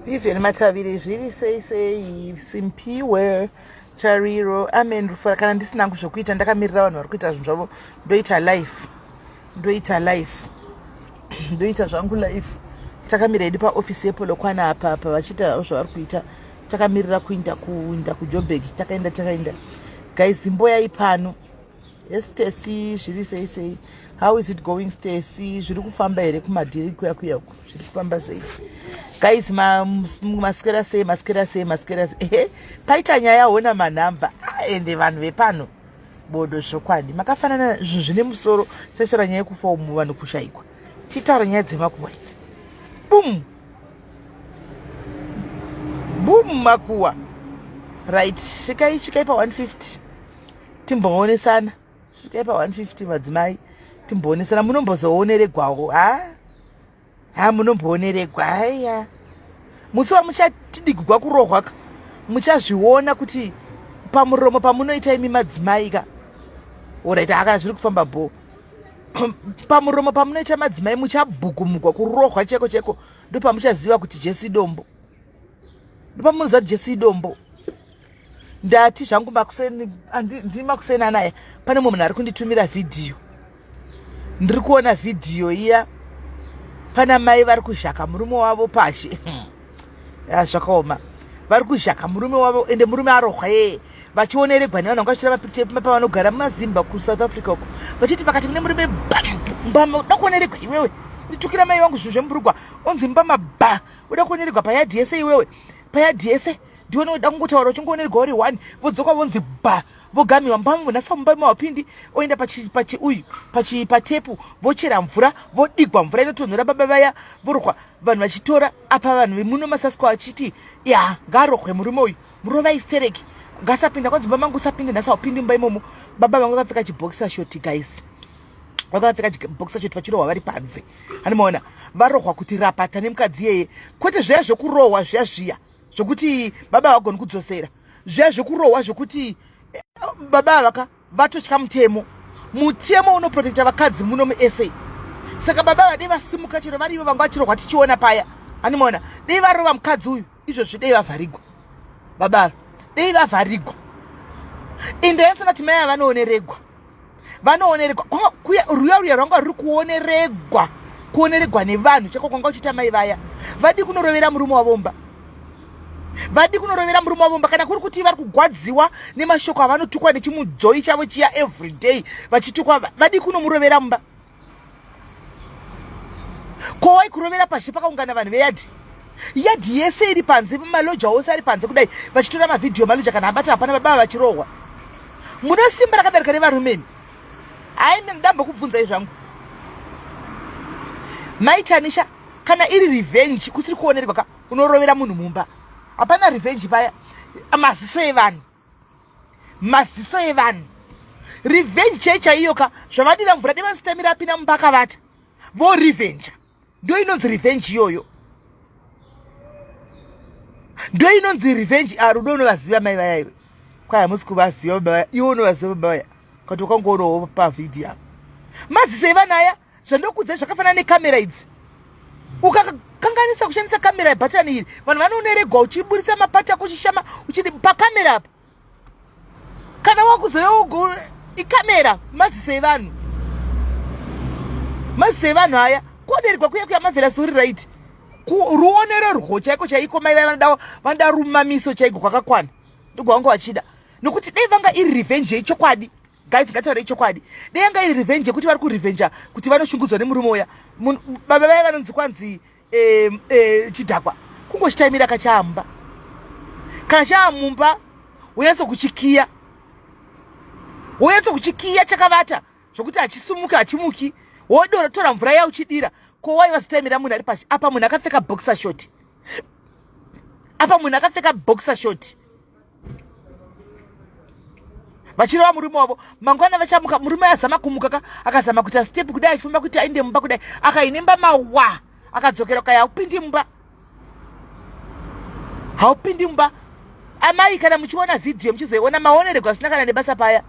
Vivian Mataviri zviri sei sei Simpiwe Chariro amen Rufara kana ndisina hangu zvokuita ndakamirira vanhu vari kuita zvinhu zvavo ndoita life ndoita life ndoita zvangu life takamira hedu paofisi yepolokwana apa apa vachiita zvavo zvavari kuita takamirira kuinda kuinda kujobek takaenda takaenda guys mboyai pano Yes Stacy, zviri sei sei? How is it going Stacy? Zviri kufamba here kumadhiri kuya kuya uku? Zviri kufamba sei? Guys, maswera sei, maswera sei, maswera sei. Ehe, paita nyaya hona manhamba. Ah, ende vanhu vepano bodo zvokwadi. Makafanana zvinhu zvine musoro tashara nyaya yekufa umu vanhu kushaikwa. Titaura nyaya dzemakuwa idzi. Boom. Boom makuwa. Right, svikai svikai pa 150. Timboonesana. Svikai pa 150 madzimai. Timboonesana munombozooneregwawo. Ha? Ha munombooneregwa. Haiya. Musi wamuchatidigwa kurohwa ka. Muchazviona kuti pamuromo pamunoita imi madzimai ka. Alright, haka zviri kufamba bho. Pamuromo pamunoita madzimai muchabhugumugwa kurohwa cheko cheko ndopamuchaziva kuti Jesu idombo. Ndopamunoziva kuti Jesu idombo. Ndati zvangu makuseni ndi makuseni anaya pane mumwe munhu ari kunditumira vhidhiyo. Ndiri kuona vhidhiyo iya pana mai vari kuzhaka murume wavo pashi. Ya zvakaoma. Vari kuzhaka murume wavo ende murume arohwa yee. Vachioneregwa nevanhu vanga vachitora mapikicha epamba pavanogara mumaZimba kuSouth Africa uko. Vachiti pakati mune murume bam mbama uda kuoneregwa iwewe. Nditukira mai vangu zvinhu zvemubhurugwa onzi mbama ba uda kuoneregwa payadhi yese iwewe. Payadhi yese ndiwe unoda kungotaura uchingoonerwa uri one vodzoka vonzi ba vogamiwa mba nhasi mumba mawapindi oenda pachi uyu pachi patepu vochera mvura vodigwa mvura inotonhora baba vaya vorohwa vanhu vachitora apa vanhu vemuno masasko achiti ya ngaarohwe murume uyu murova istereki ngasapinda kwanzi mba mangu usapinde nhasi haupindi mumba imomo baba vangu vakapfeka chibokisa shoti guys vakapfeka chibokisa shoti vachirohwa vari panze animaona varohwa kuti rapata nemukadzi iyeye kwete zviya zvekurohwa zviya zviya zvokuti baba havagoni kudzosera zviya zvekurohwa zvokuti eh, baba avaka vatotya mutemo mutemo unoprotecta vakadzi muno musa saka baba ava dei vasimuka chero vari ivo vanga vachirohwa tichiona paya animaona dei varova mukadzi uyu izvozvi dei vavharigwa baba ava dei vavharigwa indayatsona kuti mai ava vanooneregwa vanooneregwa kuya ruya ruya rwanga ruri kuoneregwa kuoneregwa nevanhu chako kwanga uchiita mai vaya vadi kunorovera murume wavo mba vadi kunorovera murume wavo mba kana kuri kuti vari kugwadziwa nemashoko avanotukwa nechimudzoi chavo chiya everyday vachitukwa vadi kunomurovera mumba ko wai kurovera pashe pakaungana vanhu veyadhi yadhi yese iri panze maloja ose ari panze kudai vachitora mavhidhiyo maloja kana abata hapana baba vachirohwa mune simba rakadarika revarumeni hayi mina ndambokubvunzai zvangu maitanisha kana iri revenge kusiri kuonerwa ka unorovera munhu mumba hapana revenge paya maziso evanhu maziso evanhu revenge chai chaiyo ka zvavadira mvura devasitamira apinda mumba akavata vorevenja ndo inonzi revenge iyoyo ndo inonzi revenge ah, rudo unovaziva mai vaya iwe kwai hamusi kuvaziva baba vaya iwe unovaziva baba vaya kati wakangoonawo pavhidhiyo apa maziso evana aya zvandokuudzai zvakafanana nekamera idzi ukakanganisa kushandisa kamera yebhatani iri vanhu vanooneregwa uchiburitsa mapati ako uchishama uchidi pakamera apa kana wakuzoyo ikamera maziso evanhu maziso evanhu aya kuoneregwa kuya kuya mavhela suri right ruonererwo chaiko chaiko mai vaya vanoda vanoda rumamiso chaiko kwakakwana ndogwavanga vachida nokuti dai vanga iri revenge yechokwadi. Guys, ngataurei chokwadi. Dai yanga iri revenge yekuti vari kurevenja kuti vanoshungudzwa nemurume uya, baba vaya vanonzi kwanzi chidhakwa, kungochitaimira kachaamba. Kana chaamumba, wonyatso kuchikiya, wonyatso kuchikiya chakavata zvokuti hachisumuki, hachimuki, wodora tora mvura ya uchidira. Ko wai vazotaimira munhu ari pashi apa, munhu akapfeka boxer short apa, munhu akapfeka boxer short, vachirova murume wavo. Mangwana vachamuka, murume azama kumuka ka, akazama kuita step kudai, achifamba kuti ainde mumba kudai, akainemba mawa, akadzokera kaya, haupindi mumba, haupindi mumba. Amai, kana muchiona vhidhiyo, muchizoiona maonerego asina kana nebasa paya,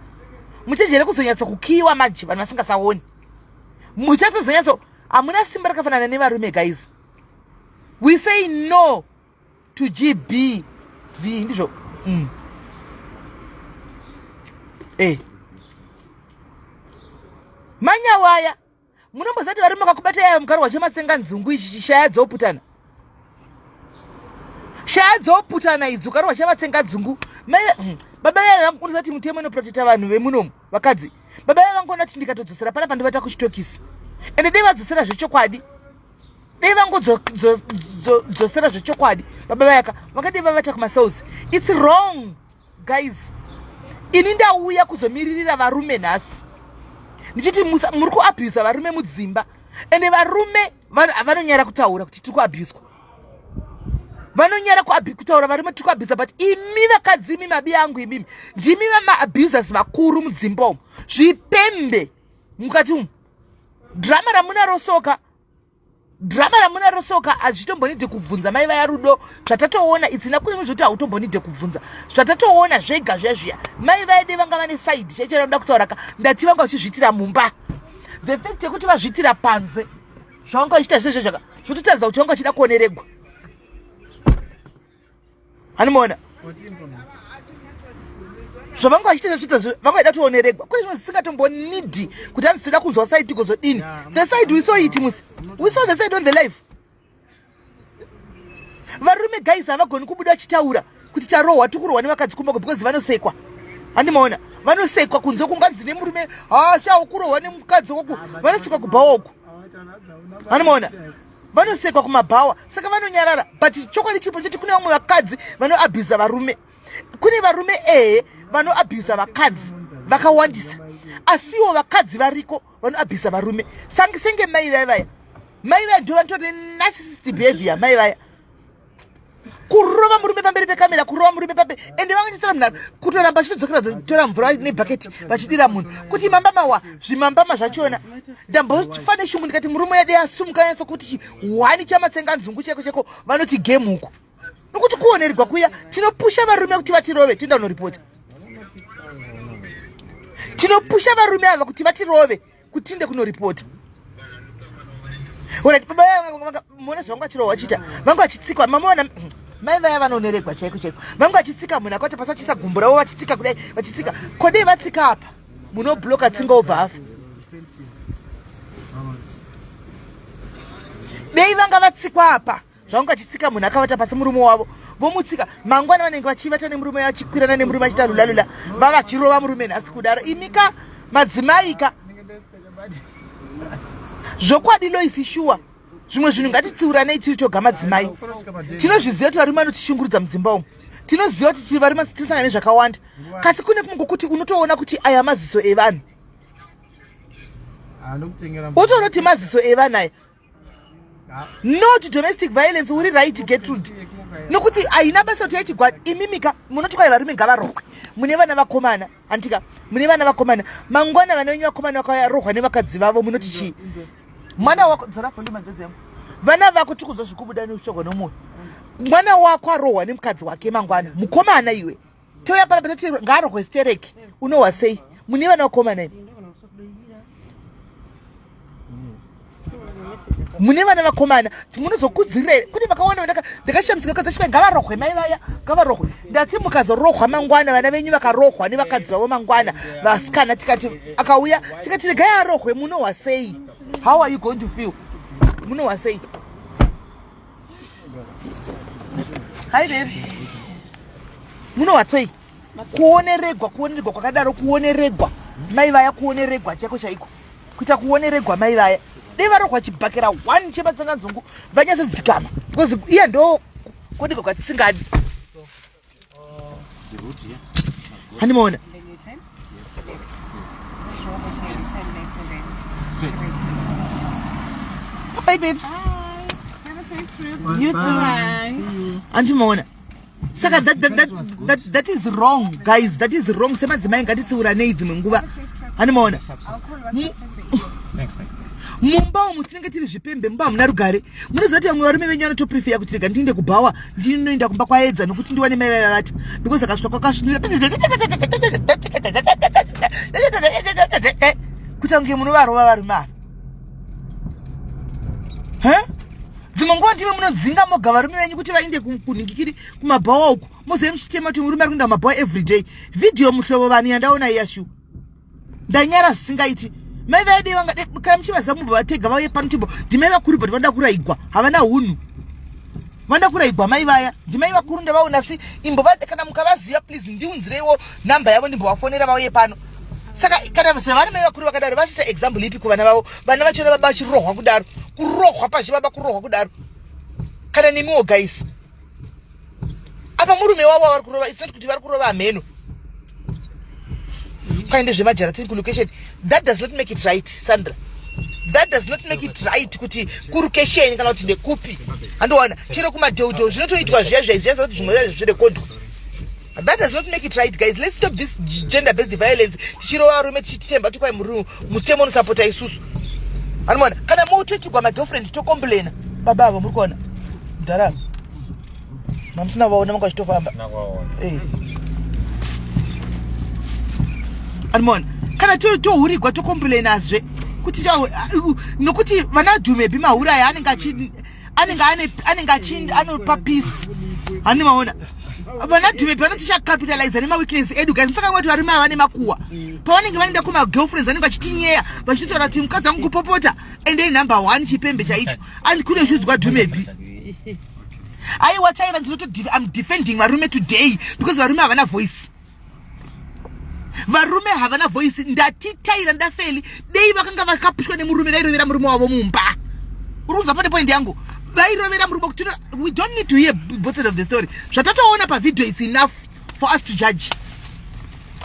muchenjere kuzonyatso kukiwa manje vanhu vasingasaoni. Muchatozonyatso, hamuna simba rakafanana nevarume. Guys, we say no to GBV. Ndizvo. Manyawaya munombozati varume vakakubata yaya, mukarwa chematsenga nzungu ichi, shaya dzoputana, shaya dzoputana idzi. Ukarwa chematsenga nzungu, baba vaya vanozati mutemo inoprotecta vanhu vemunomu, vakadzi. Baba vaya vangoona kuti ndikatodzosera panapa ndovata kuchitokisi. Ende dei vadzosera zvechokwadi, dei vangodzosera zvechokwadi, baba vayaka vakadei vavata kumacells. It's wrong, guys. Ini ndauya kuzomiririra varume nhasi ndichiti muri kuabhusa varume mudzimba. Ende varume vanonyara kutaura kuti tiri kuabhuswa, vanonyara kutaura varume tiri kuabhusa. But imi vakadzi, imi mabi angu, imimi ndimi vamaabusers vakuru mudzimba umu. Zvipembe mukati umu, drama ramunaro soka, drama ramunaro soka, hazvitombonidhe kubvunza mai vaya rudo. Zvatatoona itsina kune zvekuti hautombonidhe kubvunza, zvatatoona zvega zviya zviya. Mai vaya dei vanga vane side chaicho ranoda kutaura ka, ndati vanga vachizviitira mumba. The fact yekuti vazviitira panze, zvavanga vachiita zvezve zvaka zvototaridza kuti vanga vachida kuoneregwa. Hanimaona zvavanga vachiita zviita, vanga vaida kuoneregwa. Kune zvimwe zvisingatombonidhi kuti hanzi toda kunzwa side tigozodini. The side, we saw it musi, we saw the side on the live. Varume, guys, havagoni kubuda vachitaura kuti tarohwa, tikurohwa nevakadzi kumbako, because vanosekwa. Handimaona vanosekwa kunze, kunganzi nemurume hasha ukurohwa nemukadzi woku, vanosekwa kubhawa uku. Handimaona vanosekwa kumabhawa, saka vanonyarara. But chokwadi chipo choti kune vamwe vakadzi vanoabhusa varume, kune varume ehe vanoabhusa vakadzi vakawandisa, asiwo vakadzi variko vanoabhusa varume. Sange senge mai vaya vaya, mai vaya ndo vanotori narcissist behavior. Mai vaya kurova murume pamberi pekamera, kurova murume pamberi, ende vangachisara munharo kutoramba achitodzokera tora mvura nebhaketi vachidira munhu kuti mambama wa zvimambama zvachona. Ndambofa neshungu, ndikati murume yade asumuka nyatso kuti hwani chamatsenga nzungu cheko cheko, vanoti game uku nokuti kuonererwa kuya. Tinopusha varume kuti vatirove, toenda kunoripota. Tinopusha varume ava kuti vatirove, kutinde kunoripota. Alright, baba muona zvavanga vachirohwa vachiita, vanga vachitsikwa. Mamuona mai vaya vanoneregwa chaiko chaiko, vanga vachitsika munhu akati pasi, vachisa gumbo ravo, vachitsika kudai, vachitsika. Kodei vatsika apa, munobloka tsinga, obva afa. Dei vanga vatsikwa apa, zvavanga vachitsika munhu akavata pasi, murume wavo vomutsika, mangwana vanenge vachivata nemurume, vachikwirana nemurume, achiita lula lula, vavachirova murume nhasi kudaro. Imika madzimai ka, zvokwadi loisi shuwa, zvimwe zvinhu ngatitsiuranei tiri toga madzimai. Tinozviziva kuti varume vanotishungurudza mudzimba umu, tinoziva kuti tiri varume tinosangana nezvakawanda, kasi kune kumwe kwokuti unotoona kuti aya maziso evanhu, utoona kuti maziso evanhu aya. No to domestic violence. Uri right, Gertrude, nokuti haina basa kuti yaichigwa. Imimika munoti kwai varume ngavarohwe, mune vana vakomana, handika? Mune vana vakomana, mangwana vana venyu vakomana vakarohwa nevakadzi vavo, munoti chii? Mwana wako, dzora fondo manzvedzi yangu, vana vako tikuzwa zvikubuda neushogwa nomwoyo. Mwana wako arohwa nemukadzi wake mangwana, mukomana iwe, touya panapa toti ngaarohwe stereki, unohwa sei? Mune vana vakomana imi, mune vana vakomana, munozokudzirira here? Kune vakawanda ndakashamisika kadzi achiti ngavarohwe mai vaya, ngavarohwe. Ndati mukazorohwa mangwana, vana venyu vakarohwa nevakadzi vavo mangwana, vasikana, tikati akauya tikati regai arohwe, munohwa sei? How are you going to feel? Munohwa sei? Hi babes, munohwa sei kuoneregwa, kuoneregwa kwakadaro, kuoneregwa? Mai vaya kuoneregwa chaiko chaiko. Kuita kuoneregwa mai vaya. Dei varohwa chibhakera one chematsanganzungu vanyatsodzikama because iye ndo kodika kwatisingadi. Handimaona. Bye babes. Bye. Have a safe trip. You too. Bye. Andimaona. Saka that, that, that, that, that is wrong guys, that is wrong. Semadzimai ngatitsiuranei dzimwe nguva. Handimaona. I'll call once I've sent the email. Thanks, thanks. Mumba umu tinenge tiri zvipembe, mumba hamuna rugare. Munoziva kuti vamwe varume venyu vanotopreferya kuti rega ndiinde kubhawa, ndinoenda kumba kwaedza nokuti ndiwane mai vaiva vati because akasvika kwakasvinura kuita kunge munovarova varume ava. Huh? Dzimwe nguva ndimi munodzinga moga varume venyu kuti vainde kunhingikiri kumabhawa uku, mozove muchitema kuti murume ari kuenda kumabhawa everyday. Vhidhiyo muhlobo vanhu yandaona iya shu ndanyara zvisingaiti. Mai vaidei vanga kana muchivaziva mubva vatega vauye pano timbo ndimai vakuru but vanoda kuraigwa, havana hunhu, vanoda kuraigwa mai vaya, ndimai vakuru ndavaona si imbo kana mukavaziva please ndiunzireiwo namba yavo ndimbovafonera vauye pano. Saka kana zvavari mai vakuru vakadaro vachiisa example ipi kuvana vavo? Vana vachona baba vachirohwa kudaro, kurohwa pazhe baba kurohwa kudaro. Kana nemiwo guys, apa murume wavo vari kurova, it's not kuti vari kurova hameno kwaende zvemajaratini kulocation. That does not make it right, Sandra. That does not make it right kuti kurukesheni kana kuti ndekupi. Handiona chero kumadheudheu zvinotoitwa zviya zviya zviya kuti zvimwe zviya zvirekodwa. That does not make it right guys. Let's stop this gender based violence. Tichirova varume tichitemba kuti kwai mutemo unosapota isusu. Anoona kana motoitigwa magirlfriend tocomplaina. Baba avo muri kuona mudhara mamusina vaona vanga vachitofamba. Anoona kana tohurigwa tocomplainazve kuti nokuti vana Dhumebi mahure aya anenge achi anenge ane anenge achi anopa peace. Hani maona vana Dhumebi vanotichacapitalize nemaweakness edu guys. Musaka kuti varume ava vane makuwa pavanenge vaenda kumagirlfriends vanenge vachitinyeya vachitotaura kuti mukadzi wangu kupopota endei number 1 chipembe chaicho and kune zviudzwa Dhumebi. Aiwa Taira, ndinoto I'm defending varume today because varume havana voice. Varume havana voice. Ndati Taira ndafeli dei vakanga vakapushwa nemurume vairovera murume wavo mumba. Uri kunzwa pane point yangu? Vairovera murume kuti we don't need to hear both side of the story. Zvatatoona pavideo is enough for us to judge.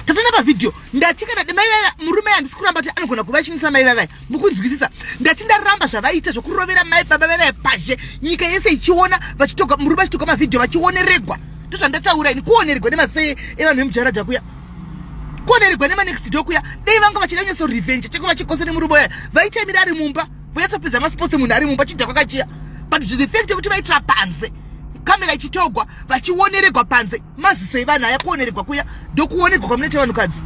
Tatoona pavideo. Ndati kana mai vaya murume handisi kuramba kuti anogona kuva achinisa mai vaya. Mukunzwisisa? Ndati ndaramba zvavaita zvokurovera mai baba vaya pazhe nyika yese ichiona vachitoga murume achitoga mavideo vachioneregwa. Ndozvandataura ini, kuoneregwa nemaziso evanhu vemujaradha kuya, kuoneregwa nemanext door kuya. Dei vanga vachida kunyatso revenge cheko vachikosa nemurume uya vaitemira ari mumba voyatsopedza masports munhu ari mumba chidhakwa kachiya. But the fact yekuti vaitira panze kamera ichitogwa vachioneregwa panze maziso evanhu aya kuoneregwa kuya ndokuonegwa kwamunoita vanhukadzi.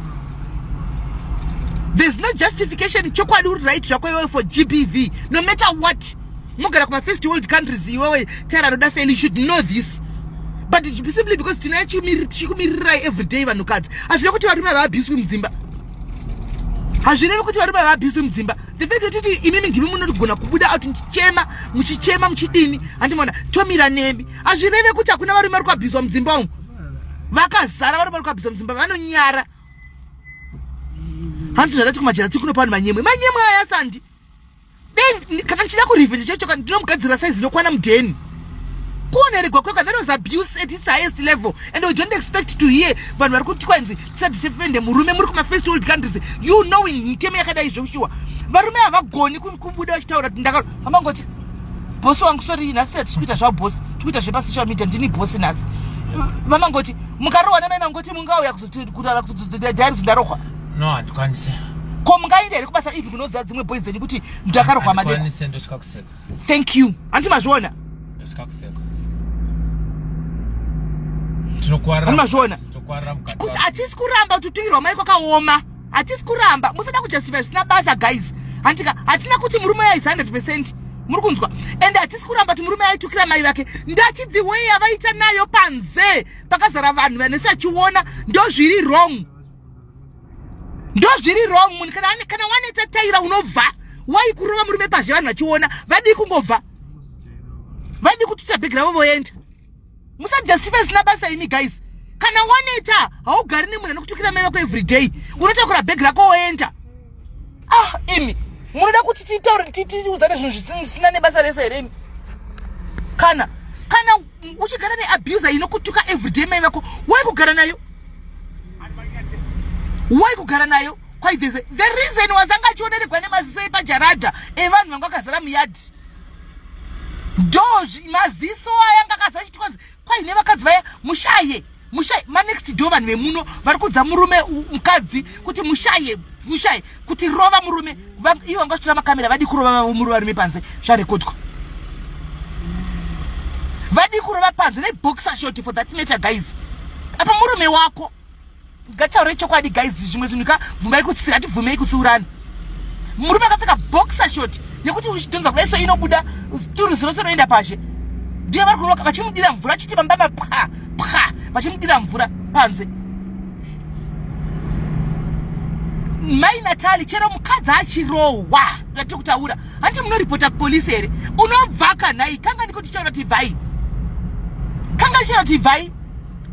There's no justification. Chokwadi uri right zvako iwewe for GBV no matter what. Mogara kuma first world countries iwewe Taira anoda fail, you should know this. But simply because tichikumirirai everyday vanhukadzi hazvirevi kuti varume havaabhiswi mudzimba. Hazvirevi kuti varume havaabhiswi mudzimba. The fact yekuti imimi ndimi munogona kubuda out muchichema muchichema muchidini handimona tomira nemi hazvireve kuti hakuna varume vari kuabhiswa mudzimba umu. Vakazara varume vari kuabhiswa mudzimba vanonyara. Hanzi zvadati kumajera tiri kunopa vanhu manyemwe manyemwe aya sandi. Dei kana ndichida kurevenge chacho ndinomugadzira size inokwana mudheni. Kuoneregwa kwega, that was abuse at its highest level and we don't expect to hear vanhu vari kuti kwanzi tisadisefende murume muri kuma first world countries, you knowing mitemo yakadai zvoshuwa. Varume havagoni kubuda vachitaura kuti ndaka hamangoti bosi wangu sorry nhasi hatisi kuita zvabhosi tikuita zvepasocial media ndini bosi nhasi. Vamangoti mukarohwa namai mangoti mungauya kuzokutaura kuti ndarohwa. No, handikwanise. Ko mungaenda here kubasa ivi kunoziva dzimwe boys dzenyu kuti ndakarohwa madeko? Handikwanise, ndosvika kuseka. Thank you. Hanti mazviona? Ndosvika kuseka. Tinokuwarira. Hanti mazviona? Tinokuwarira mukati. Hatisi kuramba kuti kutumirwa mai kwakaoma. Hatisi kuramba. Musada kujustify zvisina basa guys. Hantika hatina kuti murume is 100%. Muri kunzwa? And hatisi kuramba kuti murume aitukira mai vake. Ndati the way yavaita nayo panze pakazara vanhu vanese achiona ndozviri wrong. Ndozviri wrong. Munhu kana wanetsa Taira unobva. Wai kurova murume pazhe vanhu vachiona? Vadii kungobva? Vadii kututa bhegi ravo voenda? Musajustify zvisina basa imi guys. Kana waneta, haugari nemunhu anokutukira mai vako everyday. Unotakura bhegi rako woenda. Ah, imi munoda kuti titaure, tiudzane zvinhu zvisina nebasa rese here imi? Kana uchigara neabuser inokutuka everyday mai vako, wai kugara nayo? Wai kugara nayo? Kwai the reason was anga achioneregwa nemaziso epajaradha evanhu vanga vakazara muyadhi. Ndo maziso aya anga akazara achiti kwanzi kwaine vakadzi vaya, mushaye, mushaye manext door. Vanhu vemuno vari kudza murume, mukadzi kuti mushaye, mushaye, kuti rova murume. Ivo vanga vachitora makamera, vadi kurova vavo varume panze, zvarekodwa. Vadi kurova panze neboxer short for that matter, guys. Apa murume wako, ngataure chokwadi, guys. Zvimwe zvinhu ka, bvumai kutsi, hatibvumei kutsiurana. Murume akapfeka boxer short yekuti uchidhonza kudai so inobuda turuzi rose roenda pazhe. Ndiye vari kuroka vachimudira mvura, achiti mambama pwa pwa, vachimudira mvura panze. Mai Natali, chero mukadzi achirohwa, ndatiri kutaura, hanti munoripota kupolisi here? Unobva kanhai kanga ndiko tichitaura kuti ibvai, kanga tichitaura kuti ibvai.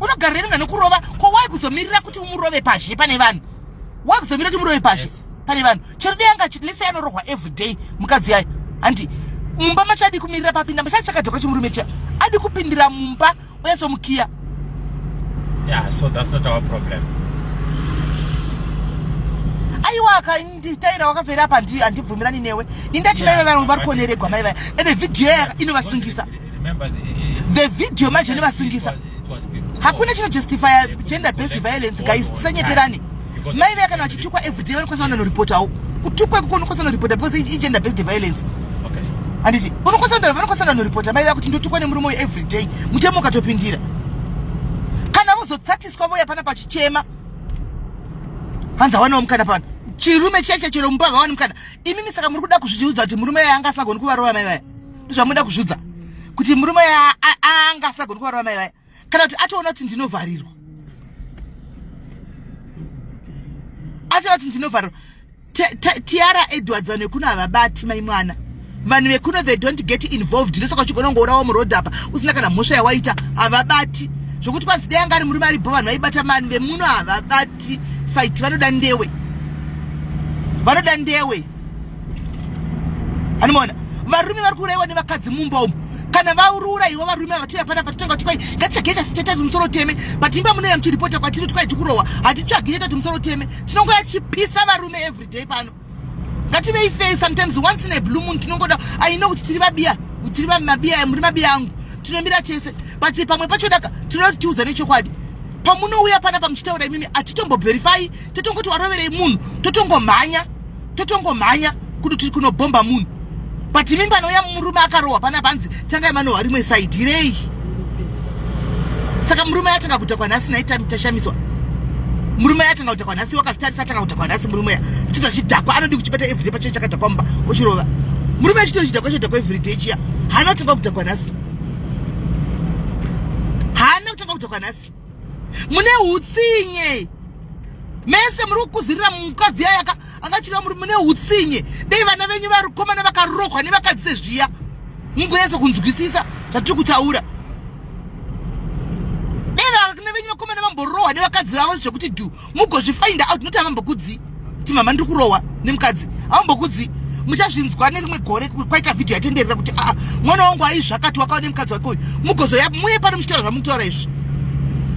Unogarira munhu anokurova ko? Wai kuzomirira kuti umurove pazhe pane vanhu? Wai kuzomirira kuti umurove pazhe pane vanhu? Chero dei anga lese anorohwa everyday mukadzi yayo, handi mumba macho adi kumirira papinda machachi chakadhakwa chimurume chiya, adi kupindira mumba oyatsomukiya. Yeah, so that's not our problem. Aiwa, akanditaira wakafera apa, handibvumirani newe. Indati mai vaya vari kuoneregwa, mai vaya, ende vhidhiyo yaya inovasungisa. Remember The video manje inovasungisa. it was because Hakuna chinojustifya gender based violence, guys, tisanyeperani. Mai vaya kana vachitukwa everyday, vanokwanisa vanonoripotawo kutukwa ikoko. Unokwanisa unoripota because igender based violence. Handiti unokwanisa, vanokwanisa vanoripota mai vaya kuti ndotukwa nemurume uyu everyday. Mutemo ukatopindira, kana vozotsatiswa voya pana pachichema, hanzi hawanawo mukana pano. Chirume cheche chero mumba havawani mukana. Imimi saka muri kuda kuzviudza kuti murume anga asagoni kuvarova mai vaya? Ndozvamunoda kuzviudza, kuti murume anga asagoni kuvarova mai vaya, kana kuti atoona kuti ndinovharirwa, atoona kuti ndinovharirwa? Tiara Edwards, vanhu vekuno havabati mai mwana. Vanhu vekuno, they don't get involved. Ndosaka uchigona kungourawa murodhi apa usina kana mhosva yawaita. Havabati zvokuti kwanzi dai anga ari murume aripo, vanhu vaibata. Mani vemuno havabati fight, vanoda ndewe, vanoda ndewe. Anomaona varume vari kuurayiwa nevakadzi mumba umu. Kana vaururayiwa varume vatoya panapa, totanga kuti kwai ngatitsvagei chasi chaita kuti musoro teme. But imba munoya muchiripota kwatiri kuti kwai tikurohwa, hatitsvagi chaita kuti musoro teme. Tinongoya tichipisa varume everyday pano. Ngativei fair sometimes, once in a blue moon. Tinongoda, I know kuti tiri vabiya, tiri mabiya, muri mabiya angu, tinomira tese, but pamwe pacho daka tinoda kuti tiudza nechokwadi. Pamunouya panapa muchitaura imimi, hatitomboverify, totongoti waroverei munhu, totongomhanya, totongomhanya kuti tiri kunobhomba munhu. But imi panouya murume akarohwa panapa, hanzi tangai manohwa rimwe side rei. Saka murume atanga kudhakwa nhasi nai? Tashamiswa, murume atanga kudhakwa nhasi. Wakazvitarisa, atanga kudhakwa nhasi murume ya chidza chidhakwa anodi kuchibata everyday pacho chakadhakwa mumba ochirova murume achitori chidhakwa, chodhakwa everyday chiya. Haana kutanga kudhakwa nhasi, haana kutanga kudhakwa nhasi. Mune utsinye mese muri kukuzirira mukadzi yayaka akachira muri, mune utsinye. Dei vana venyu varukomana vakarohwa nevakadzi sezviya, mungonyatso kunzwisisa zvatiri kutaura. Dei vana venyu vakomana vamborohwa nevakadzi vavo zvekuti dhu, mugozvifind out. Noti havambokudzi kuti mama ndiri kurohwa nemukadzi, havambokudzi. Muchazvinzwa nerimwe gore kwaita vhidhiyo yatenderera kuti aa, mwana wangu aizvakati wakawa nemukadzi wake uyu. Mugozoya muye pano muchitaura zvamukutaura izvi.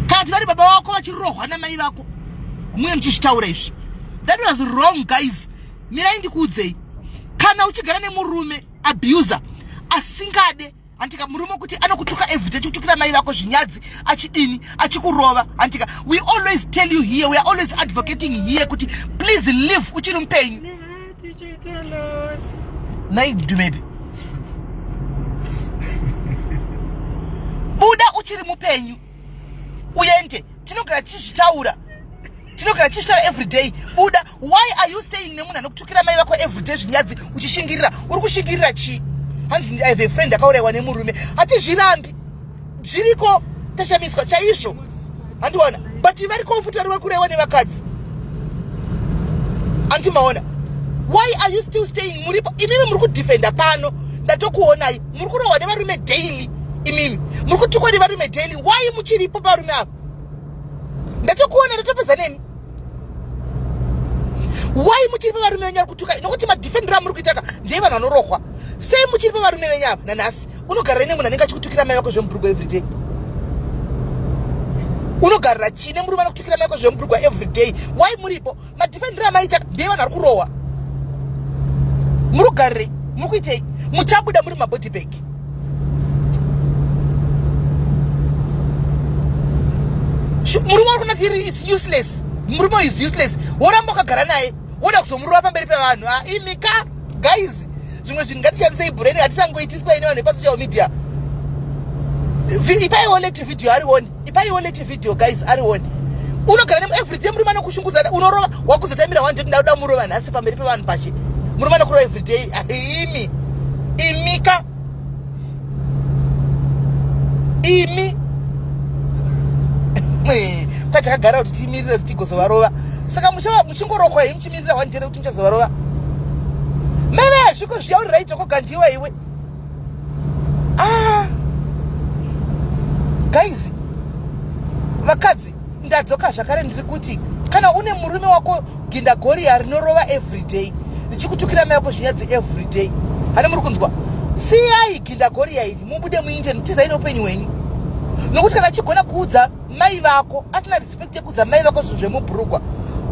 Kana kuti vari baba vako vachirohwa namai vako, muye muchizvitaura izvi. That was wrong, guys. Mirai ndikuudzei, kana uchigara nemurume abuser asingade, handika, murume kuti anokutuka everyday, achikutukira mai vako zvinyadzi, achidini, achikurova, handika, we always tell you here, we are always advocating here kuti please live uchiri mupenyu. Nai Dumebi, buda uchiri mupenyu uende. Tinogara tichizvitaura, tinogara tichizvitaura everyday. Buda. Why are you staying nemunhu anokutukira mai vako everyday zvinyadzi, uchishingirira? Uri kushingirira chii? Hanzi I have a friend akaurayiwa nemurume. Hatizvirambi, zviriko, tashamiswa chaizvo, handiona. But variko futi vari kuurayiwa nevakadzi, andimaona. Why are you still staying? Muripo imimi muri kudefenda pano, ndatokuonai muri kurohwa nevarume daily. Imimi muri kutukwa nevarume daily. Why muchiripo varume ava? Ndatokuona, ndatopedza nemi. Why muchiri pavarume venyu ari kutuka? Nokuti madefendero amuri kuitaka ndeye vanhu vanorohwa. Sei muchiri pavarume venyu ava nanhasi? Unogarira nemunhu anenge achikutukira mai vako zvemubhurugwa everyday. Unogarira chii nemurume anokutukira mai vako zvemubhurugwa everyday? Why muripo? Madefendero amaita ndeye vanhu vari kurohwa. Muri kugarirei? Muri kuitei? Muchabuda muri mabody bag. Murume uri kunati it's useless. Murume is useless. Woramba wakagara naye, woda kuzomurova pamberi pevanhu. Ah, imika guys, zvimwe zvinhu ngatishandisei brain, hatisangoitiswa ine vanhu vepasocial media. Ipaiwo leti video arione, ipaiwo leti video guys arione. Unogara nemu everyday murume anokushungudza, unorova, wakuzotambira one day ndakuda murova nhasi pamberi pevanhu pashe. Murume anokurova everyday. Imi imika imi kwatakagara kuti timirire kuti tigozovarova. Saka muchingorokwa hii muchimirira one day kuti muchazovarova. Meve hazviko zviya uri right wakogandiwa iwe. Ah, guys, vakadzi ndadzoka zvakare. Ndiri kuti kana une murume wako gindagoria rinorova everyday richikutukira mai wako zvinyadzi everyday, hane muri kunzwa, siyai gindagoria iri mubude muinde, tizai neupenyu hwenyu. Nokuti kana achigona kuudza mai vako, asina respect yekuudza mai vako zvinhu zvemubhurugwa,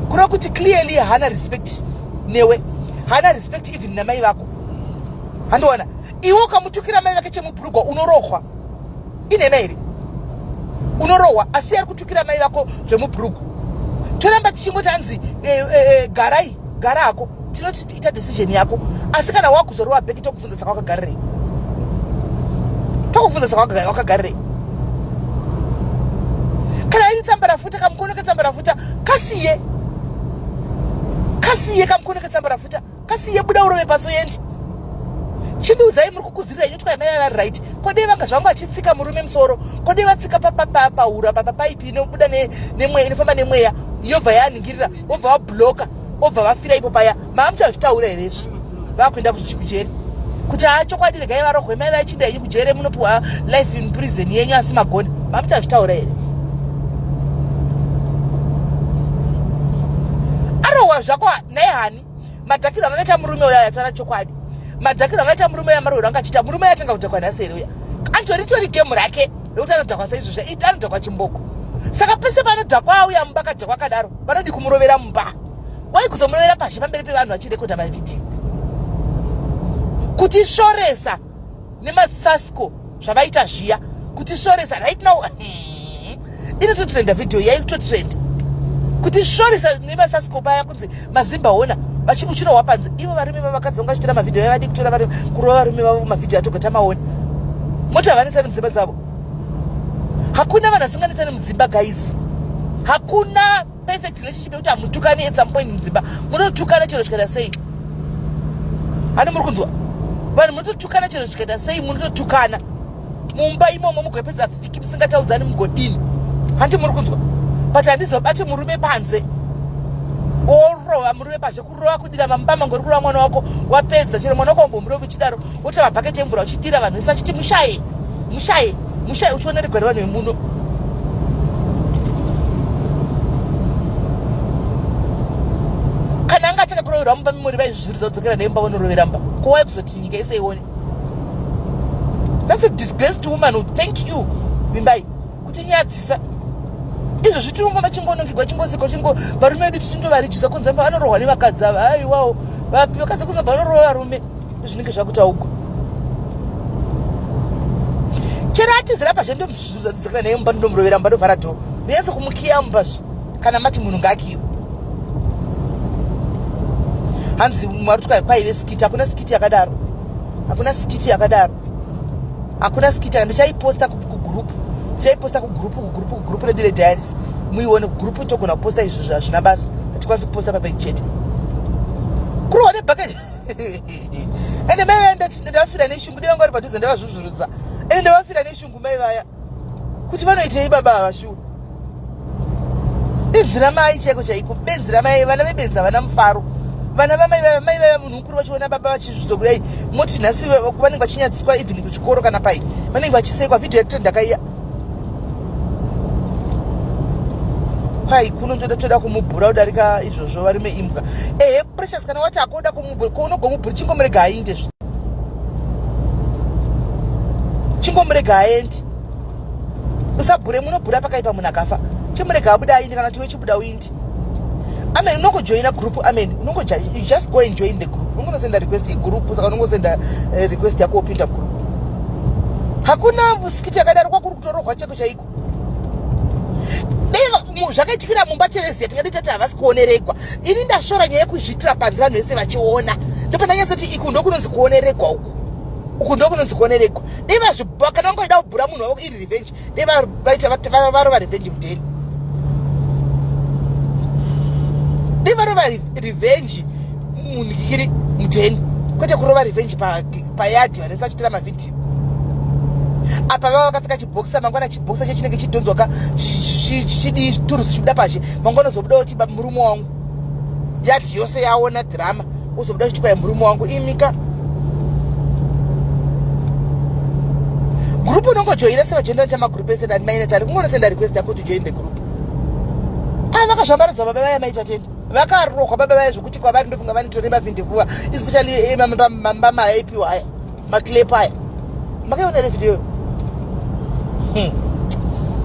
kureva kuti clearly haana respect newe, haana respect even namai vako. Handiona iwe ukamutukira mai vake chemubhurugwa unorohwa. Inhema here? Unorohwa, asi ari kutukira mai vako zvemubhurugwa. Toramba tichingoti hanzi garai, gara hako. Tinoti ita decision yako, asi kana wakuzorowa bheki tokubvunza, saka wakagarirei? Tokubvunza, saka wakagarirei? Kana iri tsamba rafuta, kamukono ketsamba rafuta kasiye, kasiye kamukono ketsamba rafuta kasiye, buda urove pasi uende. Chindiudzai, muri kukuzirira inyu twai mai vari right. Kodei vanga zvangu vachitsika murume musoro, kodei vatsika paura papapaipi inobuda nemweya, inofamba nemweya, yobva yaningirira, obva vabloka, obva vafira ipo paya. Maamuchazvitaura here izvi? Vakuenda kujeri kuti haa chokwadi regai varohwe mai vachinda yenyu kujere, munopiwa life in prison yenyu, asi magona. Maamuchazvitaura here? Arohwa zvako naye hani madhakiro angaita murume uya, yatara chokwadi. Madhakiro angaita murume uya, marohero anga achiita murume uya, atanga kudhakwa nhasi here uya? Antori tori gemu rake rekuti anodhakwa saizvozvo, anodhakwa chimboko. Saka pese paanodhakwa auya mumba akadhakwa akadaro, vanodi kumurovera mumba. Wai kuzomurovera pazhe pamberi pevanhu vachirekodha mavhidhiyo kutisvoresa nemasasco zvavaita zviya, kutisvoresa right now inototrenda vhidhiyo yaitotrenda, kutisvoresa nemasasco paya kunzi mazimba ona vachiuchirohwa panze. Ivo varume vavakadzi vanga vachitora mavhidhiyo vavadi kutora kurova varume vavo mavhidhiyo atogota maona. Moti havanetsani mudzimba dzavo? Hakuna vanhu vasinganetsani mudzimba guys. Hakuna perfect relationship yekuti hamutukani at some point mudzimba. Munotukana chero zvikaita sei. Hani muri kunzwa, vanhu munototukana chero zvikaita sei, munototukana mumba imomo, mugopedza vhiki musingataudzani, mugodini. Handi muri kunzwa? But handizobati murume panze orova murume pazhe, kurova, kudira mambama ngori kurova mwana wako. Wapedza chero mwana wako wambomurovi uchidaro, wotora mabhaketi emvura uchidira, vanhu vese vachiti mushaye, mushaye, mushaye, uchioneregwa nevanhu vemuno. Kana anga atanga kuroverwa mumba memuri, vaizvizviridza kudzokera nemba vonorovera mumba. Kowai kuzoti nyika yese ione? That's a disgrace to womanhood. Thank you Vimbai kutinyadzisa izvozvi. Tinongofamba chingonongigwa, chingosikwa, chingo varume vedu tichindovarijisa kunze vanorohwa nevakadzi ava. Aiwawo, vapi vakadzi kuzabva vanorova varume? Zvinenge zvakutaugwa. Chero atizira pazhe, ndomuzvidzokera naye mumba, ndomurovera mumba, ndovhara door, ndonyatso kumukiya mumba zve. Kana mati munhu ngaakiwe, hanzi mwari kwaive skit. Hakuna skit yakadaro, hakuna skit yakadaro, hakuna skit. Ndichaiposta kugroup, ndichaiposta kugroup, kugroup, kugroup redu rediaries muione. Kugroup togona kuposta izvozvo, hazvina basa. Hatikwanisi kuposta papage chete. Kurohwa nebhaketi ende mai vaya ndavafira neshungu. Dai vanga vari padhuze ndavazvuzvurudza. Ende ndavafira neshungu mai vaya kuti vanoitei baba ava. Shuwa, benzi ramai chaiko chaiko, benzi ramai. Vana vebenzi havana mufaro. Vana vamai vaya, mai vaya munhu mukuru, vachiona baba vachizvizo kudai, moti nhasi vanenge vachinyadziswa even kuchikoro kana pai vanenge vachisekwa. Vhidhiyo yakuto ndakaiya. Kwai kuno ndoda toda kumubhura kudarika izvozvo varume imbwa. Ehe Precious kana wati akoda kumubhura ko unogomubhura chingomurega ainde zve. Chingomurega aende. Usabhure munobhura pakaipa munhu akafa. Chimurega abuda ainde kana kuti iwe chibuda uinde. Amen unongojoina group amen unongoja you just go and join the group. Unongonosenda request igroup saka unongosenda eh, request yako wopinda group. Hakuna skit yakadaro kwakuri kutorohwa cheko chaiko. Dai zvakaitikira mumba Teresia tingadii tati havasi kuoneregwa. Ini ndasvora nyaya yekuzviitira panze vanhu vese vachiona. Ndopandanyatsoti iku ndokunonzi kuoneregwa uku. Uku ndokunonzi kuoneregwa. Dai vazvibha kana vanga vaida kubhura munhu wavo iri revenge. Dai vaita varova revenge mudheni. Dai varova revenge munhikiri mudheni. Kwete kurova revenge payadhi vanhu vese vachitora mavhidhiyo. Apa vava vakapfeka chibhokisa mangwana chibhokisa chechinenge chidhonzwaka chichidii turusi chibuda pazhe mangwana uzobuda uti murume wangu yadhi yose yaona dhirama uzobuda uchiti kwai murume wangu imika group unongojoina sevajoina ta magroup ese namainetari kungonosenda request yako to join the group ava vakazvambaradzwa baba vaya maita tende vakarohwa baba vaya zvekuti kwavari ndofunga vanitore mavhindivuva especially eh, mambama aipiwa aya maclip aya makaiona here video hmm.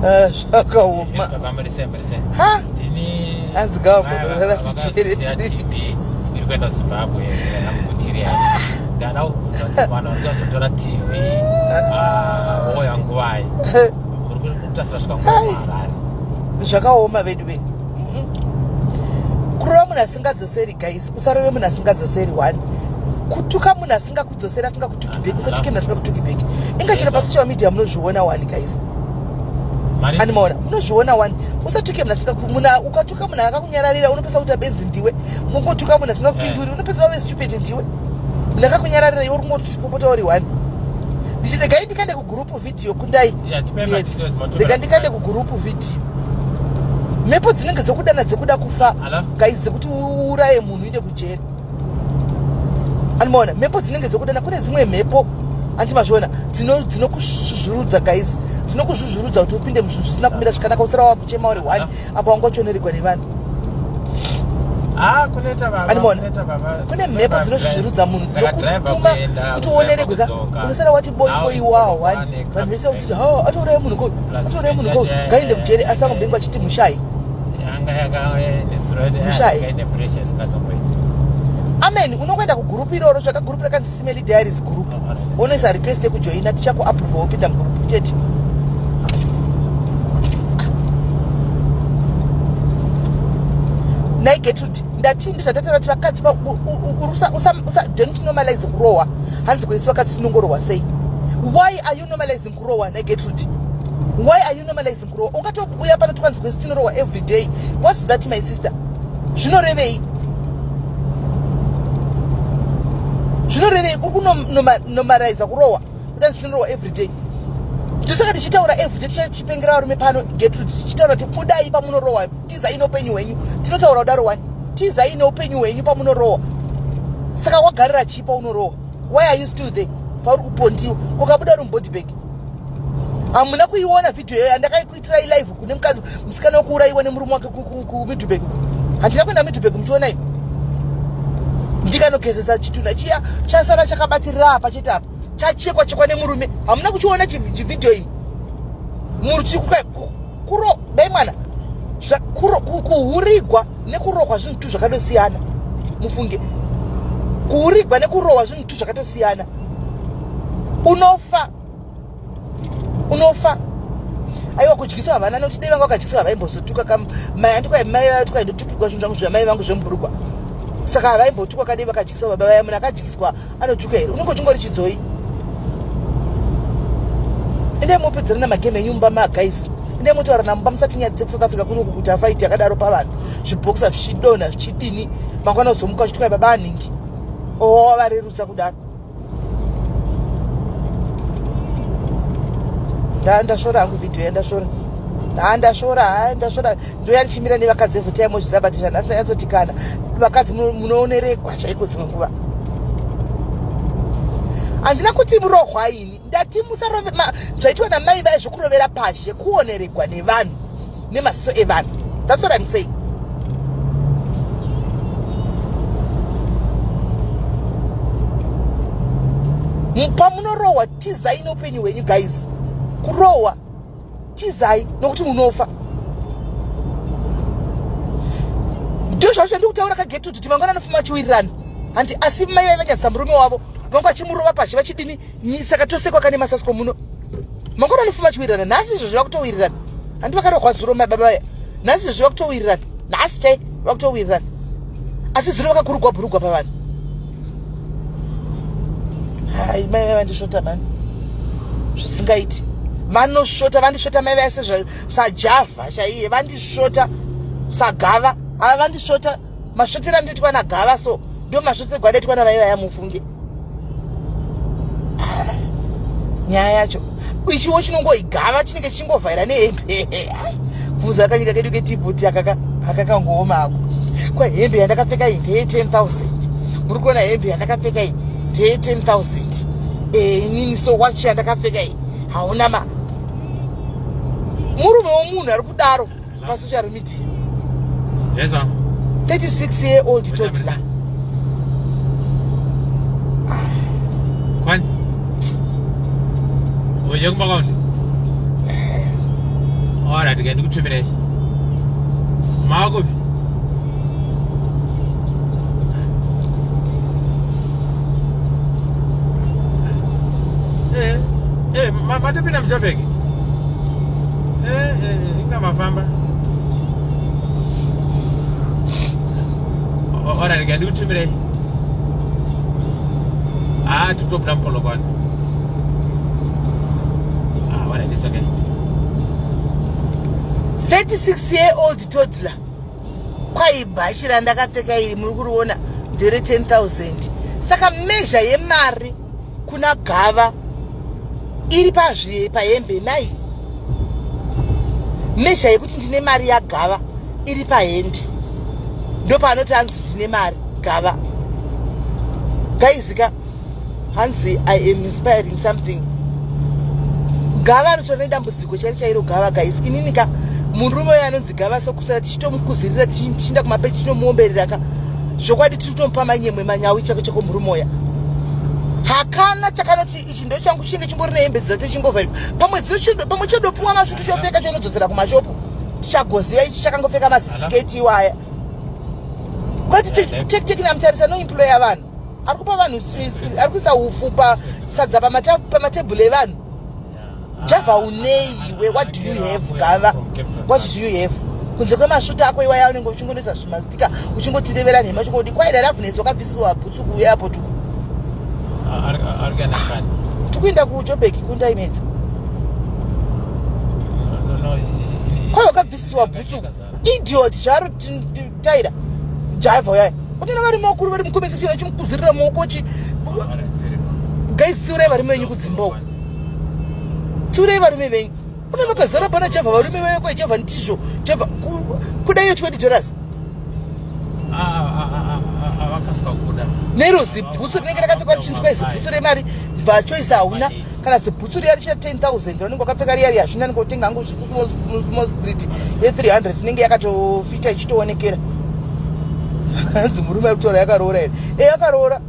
eh, zvakaoma hanzi gavambonorara kuchere iri kuenda zimbabwe namukutiri ndada kubvunza kuti vanhu vari kuzotora tv ah, voya nguvai uri kutasira svika nguva muharare zvakaoma vedu ve kurova munhu asingadzoseri guys usarove munhu asingadzoseri one kutuka munhu asingakudzoseri asingakutuki back usatuke munhu asingakutuki back inga chero pasocial media munozviona one guys animaona munozviona one usatuke munhu asingamunhu ukatuka munhu akakunyararira unopesa kuti abenzi ndiwe mungotuka munhu asingakupinduri unopesa vave stupid ndiwe munhu akakunyararira iwe uri kungopopota uri one ndichiregai ndikande kugurupu vhidhiyo kundai rega ndikande kugurupu vhidhiyo mhepo dzinenge dzokudana dzekuda kufa guys dzekuti uuraye munhu inde kujeri andimaona mhepo dzinenge dzokudana kune dzimwe mhepo anti mazviona dzinokuzvuzvurudza guys dzinokuzvuzvurudza kuti upinde muzvinhu zvisina kumira zvakanaka usara wakuchema uri one apa wanga uchioneregwa nevanhu ah, Andimona kune mhepo dzinozvizvirudza munhu dzinokutuma kuti uoneregwe ka unosara wati boi boi wa one vanhu vese vakuti ha atouraya munhu ko atouraya munhu ko ngaende kujeri asi angobengwa achiti mushayi mushayi amen unongoenda kugurupu iroro tsvaka gurupu rakanzi simeli diaries group unoisa request yekujoina tichakuapprove wopinda mugurupu chete nhai Gertrude ndati ndizvatataura kuti vakadzi don't normalize kurohwa hanzi kuisu vakadzi tinongorohwa sei why are you normalizing kurohwa nhai Gertrude why are you normalizing kurohwa ungatouya pano twanzi kwesu tinorohwa every day what's that my sister zvinorevei zvinorevei uri kunonormaliza kurohwa kutanzi tinorohwa every day ndosaka tichitaura every day tichipengera varume pano Gertrude tichitaura kuti budai pamunorohwa tizai neupenyu hwenyu tinotaura kudaro wani tizai neupenyu hwenyu pamunorohwa saka wagarira chii paunorohwa why are you still there pauri kupondiwa ukabuda uri mubody bag hamuna kuiona vhidhiyo iyoyo yandakaikuitirai live kune mukadzi musikana wekuurayiwa nemurume wake kumidhubek handina kuenda midhubek muchiona imi ndikanogezesa chitunha chiya chasara chakabatirira apa chete apa chachekwa chekwa nemurume hamuna kuchiona chivhidhiyo imi kuro dai mwana kuhurigwa nekurohwa zvinhu tu zvakatosiyana mufunge kuhurigwa nekurohwa zvinhu tu zvakatosiyana unofa unofa aiwa kudyiswa havana nekuti dai vanga vakadyiswa havaimbozotuka kamai andikwai mai vati kwaindotukigwa zvinhu zvangu zvamai vangu zvemubhurugwa saka havaimbotukwa kadai vakadyiswa baba vaya munhu akadyiswa anotuka here unenge uchingori chidzoi endai mopedzerana magame enyu mumba magays endai motaura namumba musati nyadzi kusouth africa kunoku kuti afaiti yakadaro pavanhu zvibhokisa zvichidonha zvichidini mangwana uzomuka uchitukai baba anhingi owavarerutsa kudaro ndasvora hangu vhidhiyo yandasvora handasvora handasvora ndoya ndichimira nevakadzi every time ozvizabatisha nhasi ndanyatsoti kana vakadzi munooneregwa chaiko dzimwe nguva handina kuti murohwa ini ndati musarove zvaitwa namai vaye zvekurovera pazhe kuoneregwa nevanhu nemaziso evanhu That's what I'm saying. Pamunorohwa tizai neupenyu hwenyu guys. Kurohwa tizai nokuti unofa. Ndozvacho ndikutaura kagetu kuti mangwana anofuma achiwirirana. Handi asi mai vaiva vanyadzisa murume wavo vanga vachimurova pazhe vachidini saka tosekwa kane masasko muno. Mangwana anofuma achiwirirana nhasi izvozvo vakutowirirana. Handi vakarohwa zuro mai baba vaya. Nhasi izvozvo vakutowirirana. Nhasi chai vakutowirirana. Asi zuro vakakurugwa bhurugwa pavanhu. Hai mai vaya vandisvota mani. Zvisingaiti. Vanosvota vandisvota mai vaya sejavha chaiye vandisvota sagava. Ava vandisvota masvotero andoitwa nagava so ndo masvoterwo andoitwa navai vaya mufunge. Nyaya yacho ichiwo chinongoigava chinenge chichingovhaira nehembe. Kuza kanyika kedu ketibhuti akakangooma ako. Kwa hembe yandakapfeka iyi ndeye 10,000. Muri kuona hembe yandakapfeka iyi ndeye 10,000. Inini so watch yandakapfeka iyi hauna ma murume womunhu ari kudaro pasocial media. Yes, ma'am. 36 year old toddler. Kwani? Oye kumba kwauni? Alright, ke ndikutumirei. Makupi? Matopinda muJoburg? Inga mafamba. Alright, ke ndikutumirei. Ah, titobuda muPolokwane. Ah, alright, it's okay. 36 year old toddler. Kwai bhachi randakapfeka iri muri kuriona ndere 10,000. Saka measure yemari kuna gava iri pazvi pahembe nai. Measure yekuti ndine mari yagava iri pahembe. Ndopaanoti hanzi ndine mari gava. Guys ka hanzi I am inspiring something. Gava anotora nedambudziko chairo chairo gava guys. Inini ka murume uyo anonzi gava sokuswera tichitomukuzirira tichienda kumapeji tichinomuomberera ka. Zvokwadi tiri kutomupa manyemwe manyawi chako chako murume uya. Hakana chakanoti ichi ndo changu chinge chingori nehembe dzose chingovharirwa. Pamwe dziri pamwe chodopuwa masvutu chopfeka chonodzosera kumashopu. Tichagoziva ichi chakangopfeka mazisiketi iwaya. Kwati tek namutarisa no employer vanhu. Ari kupa vanhu ari kuisa upfu pasadza pamatebhuru evanhu. Java unei iwe? What do you have gava? What do you have? Kunze kwemasvuta ako iwaya unenge uchingonoisa zvimastika uchingotirevera nhema uchingodi kwai Loveness wakabvisiswa bhutsu kuairport uko. Tikuenda kuJoburg kundaimedza. Kwai wakabvisiswa bhutsu. Idiot zvaro taira. Java uyaya. Unoona varume vakuru vari mucomment section vachimukuzirira maoko chi guys tsiurai varume venyu kudzimba uko. Tsiurai varume venyu. Une vakazara pana Java varume vayo kwa Java ndizvo. Java kuda iyo $20. Vakasika kuda. Nero zibhutsu rinenge rakapfekwa richinzwa zibhutsu remari bva choice hauna kana zibhutsu riya richa 10,000 raunenge wakapfeka riya riya hazvina nikotenga hangu small street ye 300 inenge yakatofita ichitoonekera. Hanzi murume ari kutaura yakaroora here? Yakaroora.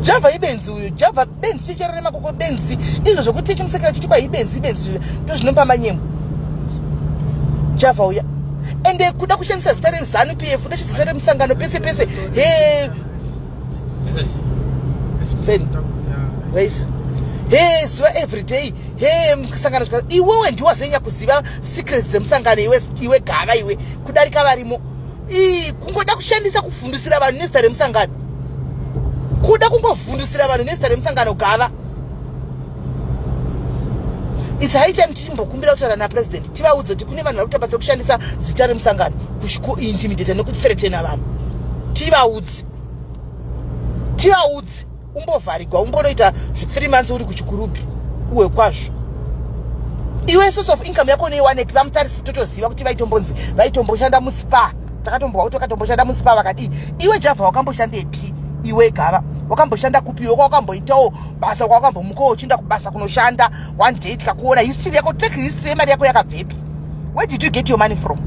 Java ibenzi uyu. Java benzi chechero remakoko benzi. Izvo zvokuti tichimusekera chiti kwa ibenzi ibenzi ndo zvinopa manyemwe. Java uya. Ende kuda kushandisa zita reZANU PF, kuda kushandisa zita remusangano pese pese. He. Fen. Waisa. He zuva every day. He musangano zvika. Iwewe ndiwe wazonyanya kuziva secrets dzemusangano iwe iwe gava iwe kudarika varimo. Kungoda kushandisa kuvhundusira vanhu nezita remusangano. Kuda kungovhundusira vanhu nezita remusangano gava. It's high time tichimbokumbira kutaura napresident tivaudze kuti kune vanhu vari kuita basa rekushandisa zita remusangano kuintimidata nekuthreatena vanhu. Tivaudze. Tivaudze umbovharigwa umbonoita zvi 3 months uri kuchikurubi uwe kwazvo. Iwe source of income yako unoiwanepi? Vamutarisi totoziva kuti vaitombonzi vaitomboshanda muspa. Takatombowa kuti vakatomboshanda muspa vakadii. Iwe Java wakamboshandepi? Iwe gava wakamboshanda kupi? Iwe wakamboitawo basa kwawakambomukawo uchienda kubasa kunoshanda one day tikakuona history yako, track history yemari yako yakabvepi? Where did you get your money from?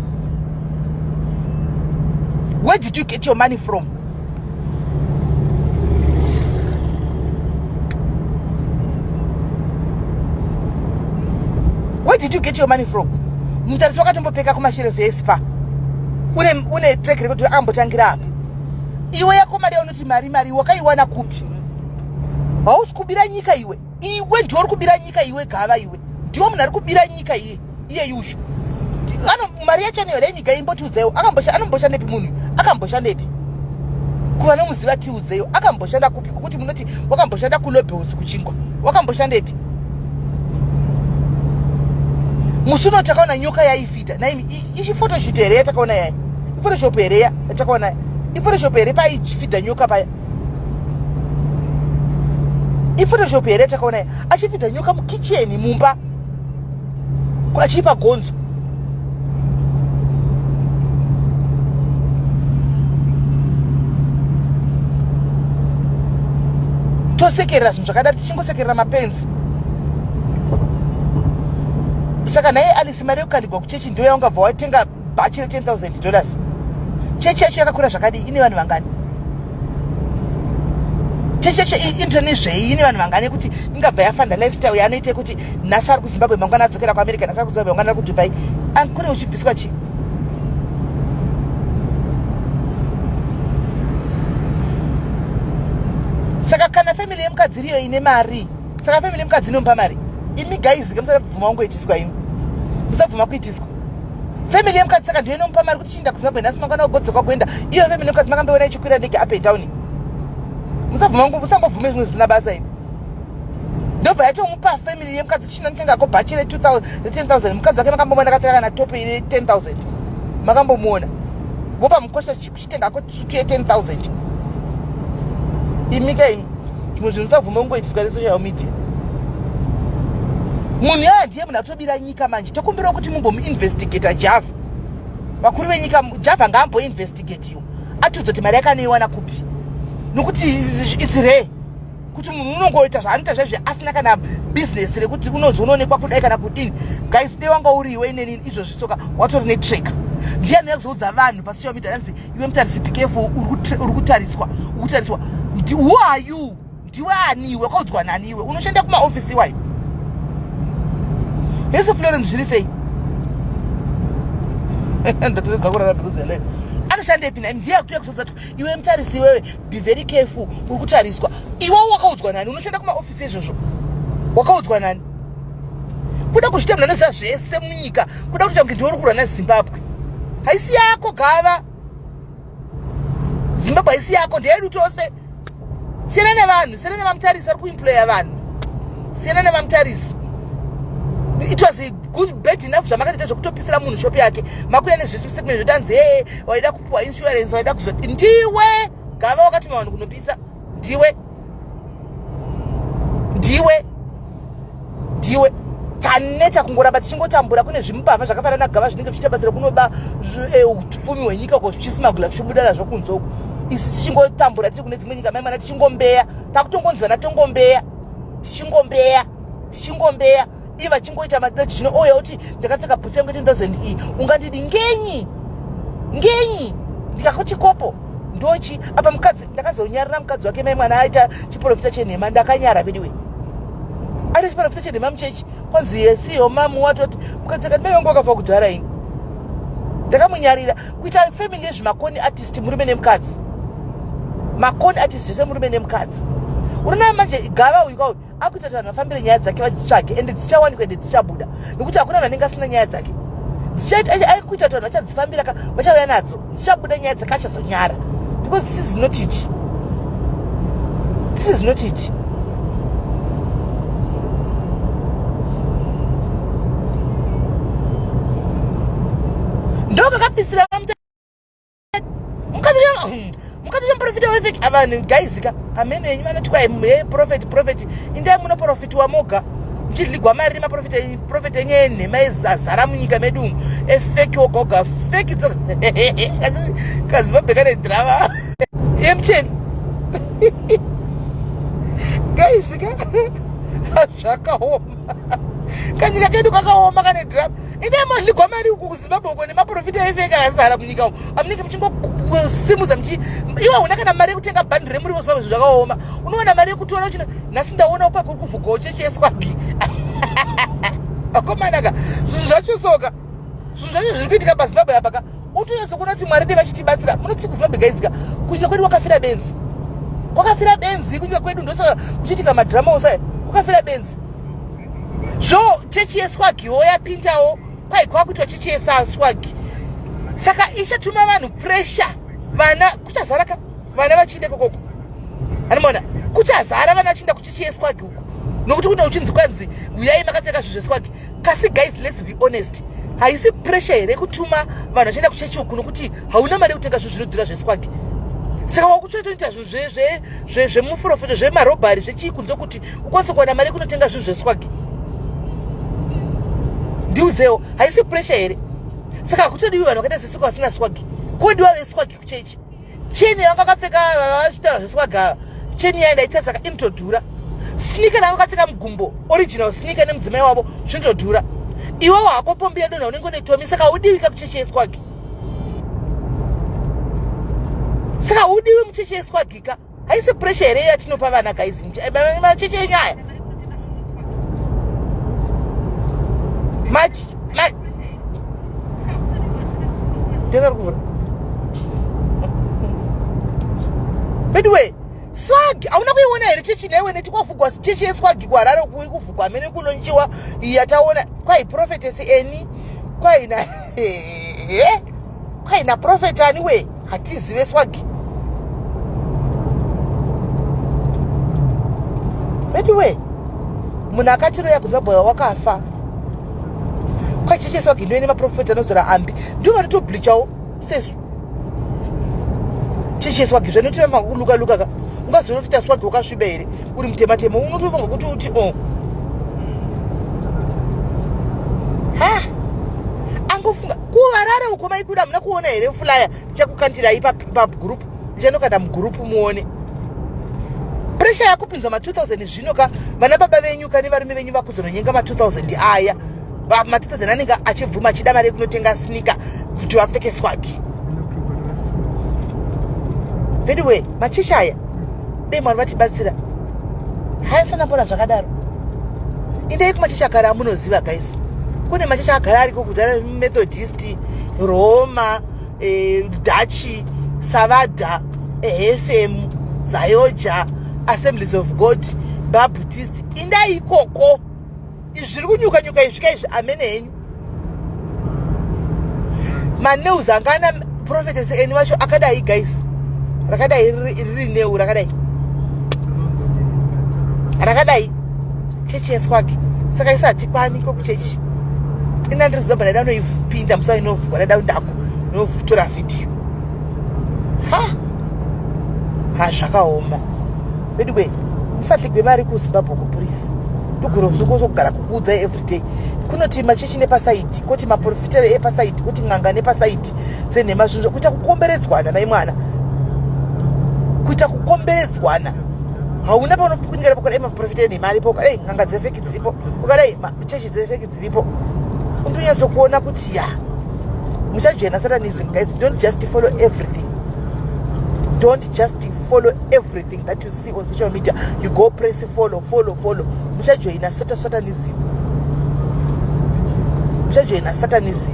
Where did you get your money from? Where did you get your money from? Mutarisi wakatombopeka kumasherefu espa. Une, une track record akambotangira apa. Iwe yako mari yaunoti mari mari wakaiwana kupi? Hausi kubira nyika iwe. Iwe ndiwe uri kubira nyika iwe gava iwe. Ndiwe munhu ari kubira nyika iye. Iye yushu. Ano mari yacho neyo renyika imbotiudzewo. Akambosha anomboshandepi munhu? Akamboshandepi? Kuva nomuziva tiudzewo. Akamboshanda kupi? Kukuti munoti wakamboshanda kuLobels kuchingwa. Wakamboshandepi? Musi uno takaona nyoka yaifita. Naimi ichi photoshoot here yatakaona yaya? Photoshop here yatakaona? Iphotoshop here paifidha nyoka paya? Iphotoshop here yatakaona yaya? Achifidha nyoka mukicheni mumba. Achiipa gonzo. Tosekerera zvinhu zvakadaro tichingosekerera mapenzi. Saka naye Alice mari yekukandigwa kuchechi ndiyo yaungabva watenga bhachi re10,000 dollars. Chechi yacho yakakura zvakadii? Ine vanhu vangani? Chechi yacho inoita nezvei? Ine vanhu vangani kuti ingabva yafanda lifestyle yaanoita yekuti nhasi ari kuZimbabwe mangwana adzokera kuAmerica, nhasi ari kuZimbabwe mangwana ari kuDubai. Kune uchibviswa chii? Saka kana family yemukadzi iriyo ine mari, saka family yemukadzi inomupa mari. Imi guys, musabvuma kungoitiswa imi. Musabvuma kuitiswa. Family yemukadzi saka ndiyo inomupa mari kuti chiinda kuZimbabwe nhasi mangwana ugodzoka kuenda. Iyo family yemukadzi makamboona ichikwira ndege up and down. Musabvuma, musangobvume zvimwe zvisina basa imi. Ndobva yatomupa family yemukadzi china notengako bhachi re 2000 re 10000. Mukadzi wake makambomuona akapfeka kana top ine 10000. Makambomuona. Vopa mukosha kuchitengako sutu ye 10000. Imika imi. Zvimwe zvinhu musabvuma kungoitiswa nesocial media. Munhu yaya ndiye munhu atobira nyika manje. Tokumbirawo kuti mumbomuinvestigata Java. Vakuru venyika Java ngaamboinvestigatiwa. Atiudze kuti mari yake anoiwana kupi. Nokuti it's rare kuti munhu unongoita zvaanoita zvaizvi asina kana business rekuti unonzi unoonekwa kudai kana kudini. Guys, dei wanga uriwe ineni izvozvi soka watori netracker. Ndiye anouya kuzoudza vanhu pasocial media anzi iwe mutarisi be careful, uri kutariswa, uri kutariswa. Who are you? Ndiwe ani iwe? Wakaudzwa nani iwe? Unoshanda kumaofisi iwayo? Hesi Florence zviri sei? Ndatoredza kurara because ele anoshandepi naye? Ndiye akutoya kuzoudza kuti iwe mutarisi iwewe be very careful, uri kutariswa. Iwe wakaudzwa nani? Unoshanda kumaofisi izvozvo? Wakaudzwa nani? Kuda kuzviita munhu anoziva zvese munyika, kuda kutoita kunge ndiwe uri kurwa naZimbabwe. Haisi yako gava. Zimbabwe haisi yako, ndeyedu tose. Siyana nevanhu, siyana nevamutarisi vari kuemploya vanhu. Siyana nevamutarisi. It was a good bad enough zvamakaita zvekutopisira munhu shop yake. Makuya nezvisistatement zvotanzi hey, waida kupuwa insurance, waida kuzo ndiwe gava wakatuma vanhu kunopisa. Ndiwe. Ndiwe. Ndiwe. Taneta kungoramba tichingotambura. Kune zvimupavha zvakafanana gava zvinenge zvichiita basa rekunoba upfumi hwenyika uko zvichismagula zvichibuda nazvo kunze uko. Isu tichingotambura tiri kune dzimwe nyika mai mwana tichingombeya. Takutongonzi vana tongombeya. Tichingombeya. Tichingombeya. Ivo vachingoita madira zvino ouya kuti ndakapfeka bhutsu yangu 10000 iyi. Ungandidi ngenyi? Ngenyi? Ndikakuti kopo. Ndochi apa mukadzi ndakazonyarira mukadzi wake mai mwana aita chiprofita chenhema. Ndakanyara vediwe. Aita chiprofita chenhema muchechi. Kwanzi yesiyo mamu watoti mukadzi akati mai vangu vakafa kudhara ini. Ndakamunyarira kuita family yezvimakoni artist murume nemukadzi. Makoni artist zvese murume nemukadzi. Urina manje gava uyu kauyu akuita kuti vanhu vafambire nyaya dzake vadzitsvage ende dzichawanikwa ende dzichabuda nokuti hakuna vanhu anenge asina nyaya dzake. Akuita kuti vanhu vachadzifambira ka vachauya nadzo dzichabuda nyaya dzake achazonyara because this is not it. This is not it. Ndokakapisira mukadzi chemuprofita wefeki avanhu guys ka ameno yenyu vanoti kwai he prophet prophet indai munoprofitiwa moga muchidligwa mari nemaprofita prophet enyu enhema ezazara munyika medu umu efeki woga woga feki dzo kaZimbabwe kane drama yemucheni guys ka zvakaoma. Kanyika kedu kakaoma kane drama. Ine madligwa mari uku kuZimbabwe uko nemaprofita efeka akazara munyika umu. Amunenge muchingosimudza muchi iwe hauna kana mari yekutenga bhandi remuriwo Zimbabwe zvakaoma. Unowana mari yekutora uchino nhasi ndaona kwako kuvhugwawo chechi yeswagi. Akomana ka zvinhu zvacho soka. Zvinhu zvacho zviri kuitika paZimbabwe apa ka. Utonyatsokuona kuti Mwari dai vachitibatsira. Munoti kuZimbabwe guys ka kunyika kwedu kwakafira benzi. Kwakafira benzi kunyika kwedu ndosaka kuchiitika madrama osaya. Kwakafira benzi. Zvo chechi yeswagiwo yapindawo kwai kwakuitwa chechi yesaswagi. Saka ichatuma vanhu pressure vana kuchazara ka vana vachienda ikokoko. Anomaona kuchazara vana vachienda kuchechi yeswagi uko. Nokuti kune uchinzi kwanzi uyai makapfeka zvinhu zveswagi. Kasi guys let's be honest. Haisi pressure here kutuma vanhu vachienda kuchechi uku nokuti hauna mari yekutenga zvinhu zvinodhura zveswagi. Saka wakutoita zvinhu zvemufurofeto zvemarobhari zvechii kunze kuti ukwanise kuwana mari yekunotenga zvinhu zveswagi. Ndiudzewo haisi pressure here? Saka hakutodiwi vanhu vakaita sesuka vasina swagi. Kodiwa veswagi kuchechi. Cheni yanga akapfeka vachitaura zveswagi ava. Cheni yaenda itsatsa inotodhura. Sneaker ranga akapfeka mugumbo original sneaker nemudzimai wavo zvinotodhura. Iwewo hako pombi yadonha unenge une tomi saka haudiwi ka kuchechi yeswagi. Saka haudiwi muchechi yeswagi ka. Haisi pressure here yatinopa vana guys machechi enyu aya. Tena kuvhura. Anyway, swag hauna kuiona here chechi nhaiwe neti kwavhugwa chechi yeswag kuHarare kuri kuvhugwa amene kunonchiwa yataona kwai prophetess eni kwai na kwai na prophet ani we hatizive swag anyway munhu akatiroya kuZimbabwe wakafa kwachechi yeswag ndoine maprofet anozora ambi ndivo vanotobleachawo sesu chechi yeswag zvanotora makuluka luka ka ungazoona kuti taswag wakasviba here uri mutema tema unotofunga kuti uti o ha angofunga kuHarare uko maikuda hamuna kuona here flyer ndichakukandirai pagroup ndichanokanda mugroup muone pressure yakupinzwa ma2000 zvino ka vana baba venyu ka nevarume venyu vakuzononyenga ma2000 aya ma2000 anenge achibvuma achida mari yekunotenga sneaker kuti vapfeke swag. Anyway, machechi aya dai Mwari vatibatsira haisana pona zvakadaro. Indai kumachechi akare amunoziva guys. Kune machechi agara ariko kudhara Methodist, Roma, Dutch, Savada, FM, Zayoja, Assemblies of God, Baptist. Indai ikoko. Izvi zviri kunyuka nyuka izvi kaizvi amene henyu. Manews anga ana prophetess eni vacho akadai guys. Rakadai riri neu rakadai. Rakadai. Chechi yeswag. Saka isu hatikwani ko kuchechi. Ina ndiri Zimbabwe ndaida noipinda musi wainovhugwa ndaida kundako notora vhidhiyo. Ha! Ha zvakaoma. Veduwe musadligwe mari kuZimbabwe kupurisi. Ndogara kukuudzai everyday. Kunoti machechi nepasaidi, koti maprofita epasaidi, koti n'anga nepasaidi dzenhema zvinhu kuita kukomberedzwana mai mwana. Kuita kukomberedzwana. Hauna paunopukunyika ukadai maprofita enhema aripo, ukadai n'anga dzefeki dziripo, ukadai chechi dzefeki dziripo. Unotonyatsokuona kuti ya muchajoina satanism guys. Don't just follow everything. Don't just follow everything that you see on social media. You go press follow, follow, follow. Muchajoina satanism. Muchajoina satanism.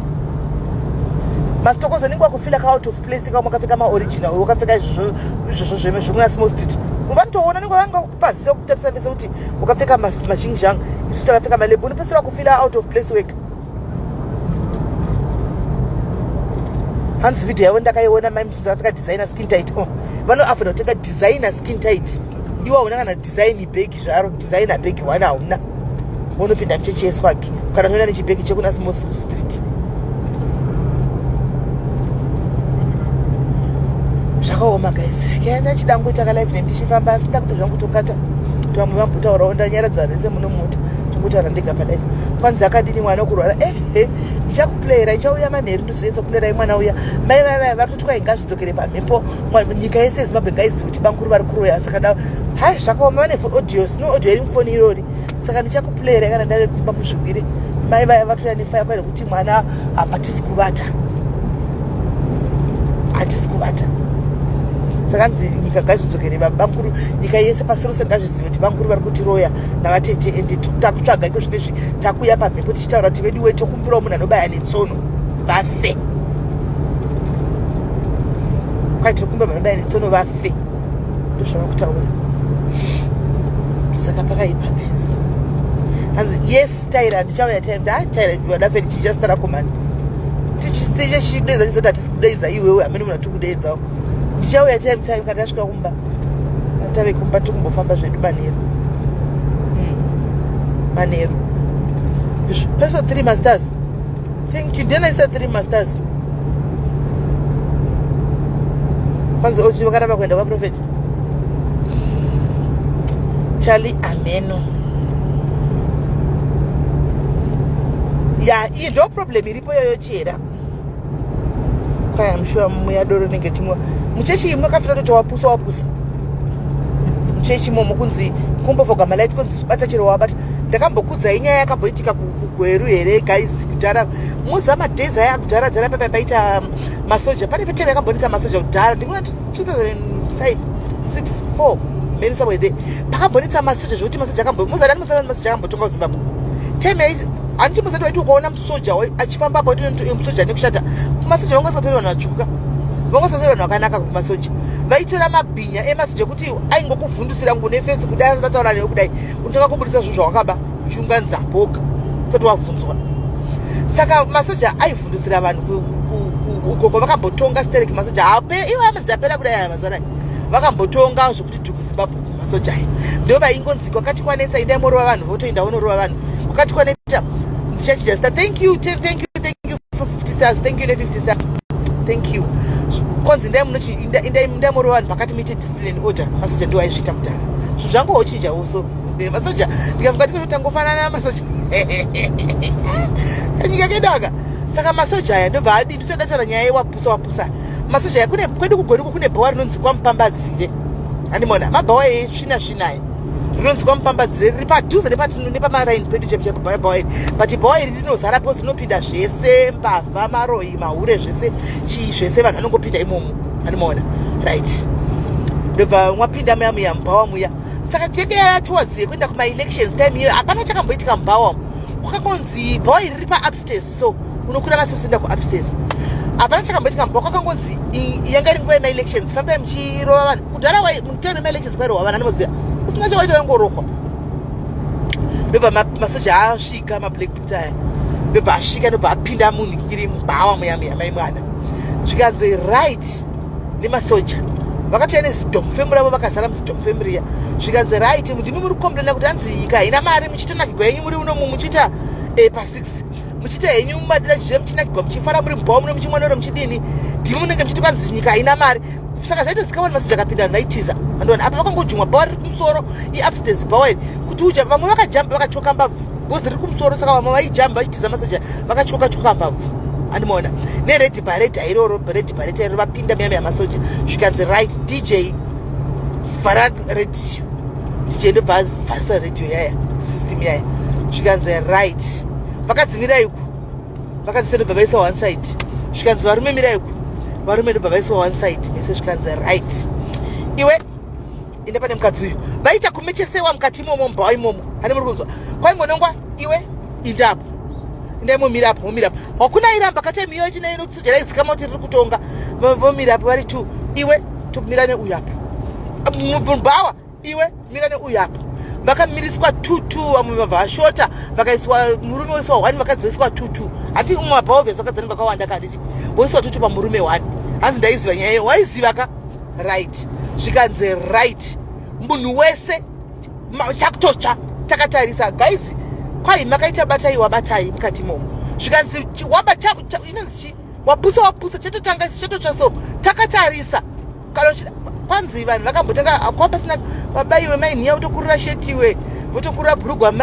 Masitokozo ninge wakufila ka out of place ka makapfeka ma original wakapfeka izvozvo izvozvo zveme zvemuna small street. Ungatoona ninge vanga kupazisa kutarisa vese kuti wakapfeka machinjang isu takapfeka malebo unopesera kufila out of place wega. Hanzi video yavo ndakaiona mai Mutsunzi akapfeka designer skin tight. Oh, vanoafoda kutenga designer skin tight. Iwe hauna kana design bag zvaro, designer bag one hauna. Unopinda muchechi yeswag kana toenda nechibhegi chekuna small street. Zvakaoma guys. Kaenda chidango chaka live neni tichifamba asi ndakuti zvangu tokata. Kuti vamwe vambotaurawo ndanyaradza vanhu vese muno mota. Tongotaura ndega palive. Kwanzi akadini mwana kurwara ndichakuplayera ichauya manheru ndozonetsa kuplayera mwana uya. Mai vaya vari kuti kwai ngazvidzokere pamhepo. Nyika yese yeZimbabwe ngaizive kuti banguru vari kuroya saka da Hai, zvakaoma. Vane audio, sino audio iri mufoni irori, saka ndichakuplayera kana ndave kumba. Muzvigwire mai vaya vatouya nefaya kwaine kuti mwana hapatisi kuvata, hatisi kuvata. Saka nzi nyika ngazvidzokere bamukuru, nyika yese pasi rose ngazvizive kuti bamukuru vari kutiroya navatete. Ende takutsvaga iko zvinezvi, takuya pamhepo tichitaura kuti veduwe, tokumbirawo munhu anobaya netsono vafe. Kwai tokumbira munhu anobaya netsono vafe, ndozvava kutaura. Saka pakaipa, guys. Hanzi yes, Taira, ndichauya time. Ah, Taira, wadafeni chinja zita rako mani. Tichidedza chizati hatisi kudeidza iwewe, hamene munhu atiri kudeidzawo. Ndichauya time time kana tasvika kumba, tave kumba, tikumbofamba zvedu manheru. Manheru peso 3 masters. Thank you. Ndianaisa 3 masters. Kwanzi ochi vakaramba kuenda kwaprofeti Charlie. Ameno ya, iyi ndo problem iripo iyoyo. Chera kwai amushuwa muya doro rinenge chimwa muchechi imwe kafira toti wapusa, wapusa muchechi imomo. Kunzi kumbofoga malights, kunzi bata chero wabata. Ndakambokudzai nyaya yakamboitika kuGweru here, guys, kudhara muza madays aya kudhara dhara papa paita masoja. Pane petime yakambonetsa masoja kudhara, ndikuona 2005, 6, 4, maybe somewhere there. Pakambonetsa masoja zvokuti masoja akambo muzadani muzadani masoja akambotonga kuZimbabwe time yai. Handiti muzati waiti ukaona musoja achifamba apo, waiti musoja nekushata. Kumasoja vanga vasingatori vanhu vatsvuka, vanga vasingatori vanhu vakanaka. Kumasoja vaitora mabhinya emasoja ekuti aingokuvhundusira ngune fesi kudai, asati ataura newe kudai, unotanga kubudisa zvinhu zvawakaba uchiunganidza boka usati wabvunzwa. Saka masoja aivhundusira vanhu uko kwavakambotonga stereki. Masoja iwo masoja apera kudai aya mazuva anaya. Vakambotonga zvokuti dhuku Zimbabwe. Masoja aya ndo vaingonzi kwakati kwanetsa, indai morova vanhu, votoenda vonorova vanhu. Kwakati kwaneta, ndichachija zita. Thank you, thank you, thank you for 50 stars. Thank you ne 50 stars, thank you. Kwanzi indai morova vanhu pakati, muite discipline and order. Masoja ndiwo aizviita kudhara. Zvinhu zvangochinja uso masoja. Ndikafunga tiko tangofanana masoja kanyika kedu aka. Saka masoja aya ndobva adi ndichoda taura nyaya yewapusa, wapusa. Masoja aya kune kwedu kuGoriko kune bhawa rinonzi kwaMupambadzire. Andimona mabhawa esvina svina aya, rinonzi kwaMupambadzire, riri padhuze nepamaraini pedu chaipo chaipo bhawa iri. But bhawa iri rinozara because rinopinda zvese, mbavha, maroi, mahure, zvese, chii zvese, vanhu vanongopinda imomo. Andimoona right, ndobva mwapinda muya muya mubhawa muya. Saka tenge towards yekuenda kumaelections time iyoyo, hapana chakamboitika mubhawa. Kwakangonzi bhawa iri riri paupstairs, so unokwira masteps enda kuupstairs. Hapana chakamboitika mubhawa. Kwakangonzi yanga iri nguva yemaelections, fambai muchirova vanhu. Kudhara time yemaelections kwairohwa vanhu, anomoziva usina chawaita waingorohwa. Ndobva masoja asvika, mablack boots aya ndobva asvika, ndobva apinda munhikiri mubhawa muya muya mai mwana. Zvikanzi right nemasoja, vakatouya nezidom family ravo, vakazara muzidom family riya. Zvikanzi right, ndimi muri kucomplaina kuti hanzi nyika haina mari, muchitonakigwa henyu muri unomu, muchiita pa6, muchiita henyu madira chizve, muchinakigwa, muchifara muri mubhawa muno, muchimwa noro, muchidini. Ndimi munenge muchiti kwanzi nyika haina mari. Saka zvaitozikanwa nemasoja, akapinda vanhu vaitiza. Andoona apa vakangojumwa bhawa riri kumusoro, iupstairs bhawa iri, kuti uja vamwe vakajamba vakatyoka mbabvu because riri kumusoro. Saka vamwe vaijamba vachitiza masoja vakatyoka tyoka mbabvu. Andimaona nered Beretta iroro, red Beretta iroro. Vapinda muyama yamasoja, zvikanzi right, DJ, vhara radio. DJ ndobva avharisa radio yaya, system yaya. Zvikanzi right, vakadzi mirai uku, vakadzi ndobva vaisa one side. Zvikanzi varume mirai uku, varume ndobva vaiswa one side mese. Zvikanzi right, iwe ende pane mukadzi uyu. Vaita kumechesewa mukati imomo mubhawa imomo. Ane muri kunzwa kwaingonongwa, iwe indapo, indai momira apo, momira apo. Hakuna iramba katime iyoyo chinainosoja raidzikama kuti riri kutonga. Vomira apo vari two, iwe tomira neuyu apa mubhawa, iwe mira neuyu apa. Vakamiriswa two two, vamwe vabva vashota, vakaiswa murume woiswa one, vakadzi voiswa two two. Hati umwe mabhawa obviously vakadzi vanenge vakawanda kanditi, voiswa two two pamurume one. Hanzi ndaiziva nyaya iyo, waiziva ka? Right, zvikanzi right, munhu wese chakutotsva takatarisa. Guys, kwai makaita batai wabatai mukati imomo. Zvikanzi waba inonzi chi wapusa, wapusa, chatotanga isu chatotsva so takatarisa. Kana kwanzi vanhu vakambotanga kwa pasina babaiwe mainhiya, votokurura shetiwe, votokurura bhurugwa,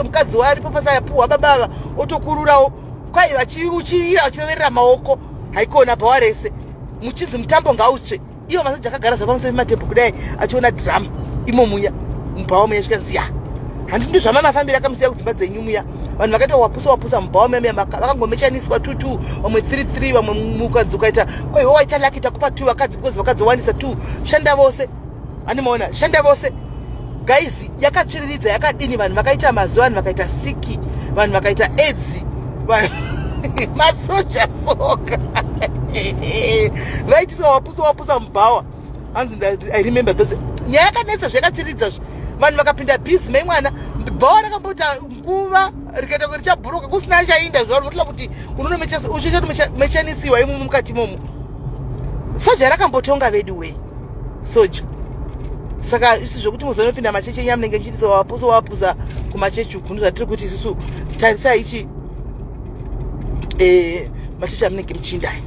mukadzi waripo pasayapuhwa babava otokururawo. Kwai vachiuchirira vachiroverera maoko, haikona bhawa rese muchinzi mutambo ngautsve. Ivo masoja akagara zvapamusoro pematebho kudai achiona drama. Imo muya mubhawa muya, zvikanzi ya, handi ndo zvamamafambira akamusiya kudzimba dzenyu muya. Vanhu vakaita wapusa wapusa mubhawa muya muya, vakangomechaniswa two two, vamwe three three, vamwe mukadzi ukaita kwaiwe waita lucky, takupa two vakadzi because vakadzi wandisa two. Shanda vose, handimaona, shanda vose guys. Yakatsviriridza yakadini? Vanhu vakaita mazuva, vanhu vakaita siki, vanhu vakaita AIDS, vanhu masoja soka vaitiswa wapusa wapusa mubhawa. Hanzi I remember those. Nyaya yakanetsa, zvakatsviriridza zvi, vanhu vakapinda bhizi memwana. Bhawa rakamboita nguva rikaita kunge richabhuruka, kusina chainda zvavo. Unotola kuti unonomechanisiwa imomo mukati imomo. Soja rakambotonga vedu wei, soja. Saka isi zvokuti muzonopinda machechi enyu amunenge muchiitisa wapusa wapusa kumachechi uku, ndozvatiri kuti isusu tarisai ichi machechi amunenge muchiindai,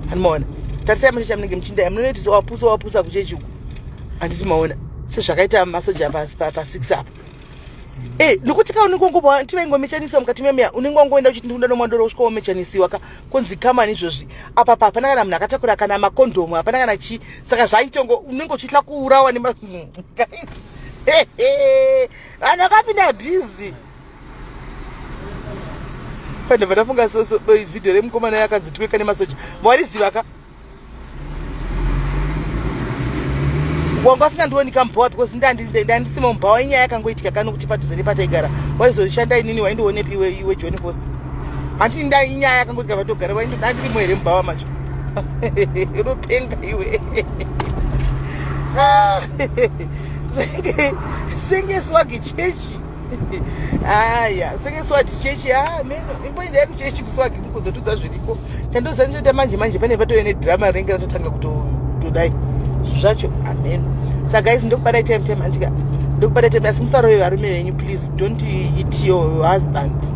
handimaona? Tarisai machechi amunenge muchiindai, munonoitisa wapusa wapusa kuchechi uku, handiti maona sezvakaita masoja pa6 apa? Nokuti ka unenge tivaingomechaniswa mukati memeya, unenge wangoenda uchiti ndikuda nomwandoro, usvika womechanisiwa ka, konzi kamani izvozvi apa pa hapana kana munhu akatakura kana makondomu, hapana kana chii. Saka zvaitongo unenge uchitya kuurawa nema guys. Vanhu vakapinda bhizi. Pandabva ndafunga vhidhiyo remukomana yakanzi tweka nemasoja, mawariziva ka? Wanga usingandioni kamubhawa because ndandisimo mubhawa. Inyaya yakangoitika kano kuti padhuze nepataigara waizoshanda inini, waindionepi iwe John Foster? Handi nda inyaya yakangoitika patogara, waindondandirimo here mubhawa macho? Unopenga iwe. Ah, senge swagi chechi aya, senge swati chechi. A meno imboendai kuchechi kuswagi mukuzotudza zviriko. Chandoziva ndichoita manje manje, pane patove nedrama rinenge ratotanga kutodai zvacho, ameno. Saka guys, ndokubata time time, andika ndokubata time, asi musarove varume venyu. Please don't hit your husband,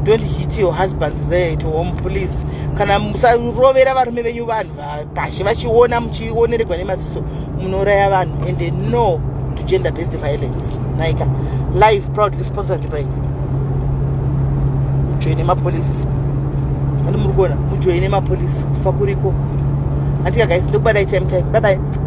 don't hit your husbands there at home, please. Kana musarovera varume venyu, vanhu pashe vachiona, muchioneregwa nemaziso, munouraya vanhu. And no to gender based violence. Naika live, proudly sponsored by mujoine mapolisi. Andi muri kuona, mujoine mapolisi, kufa kuriko. Andika guys, ndokubadai time time, bye bye.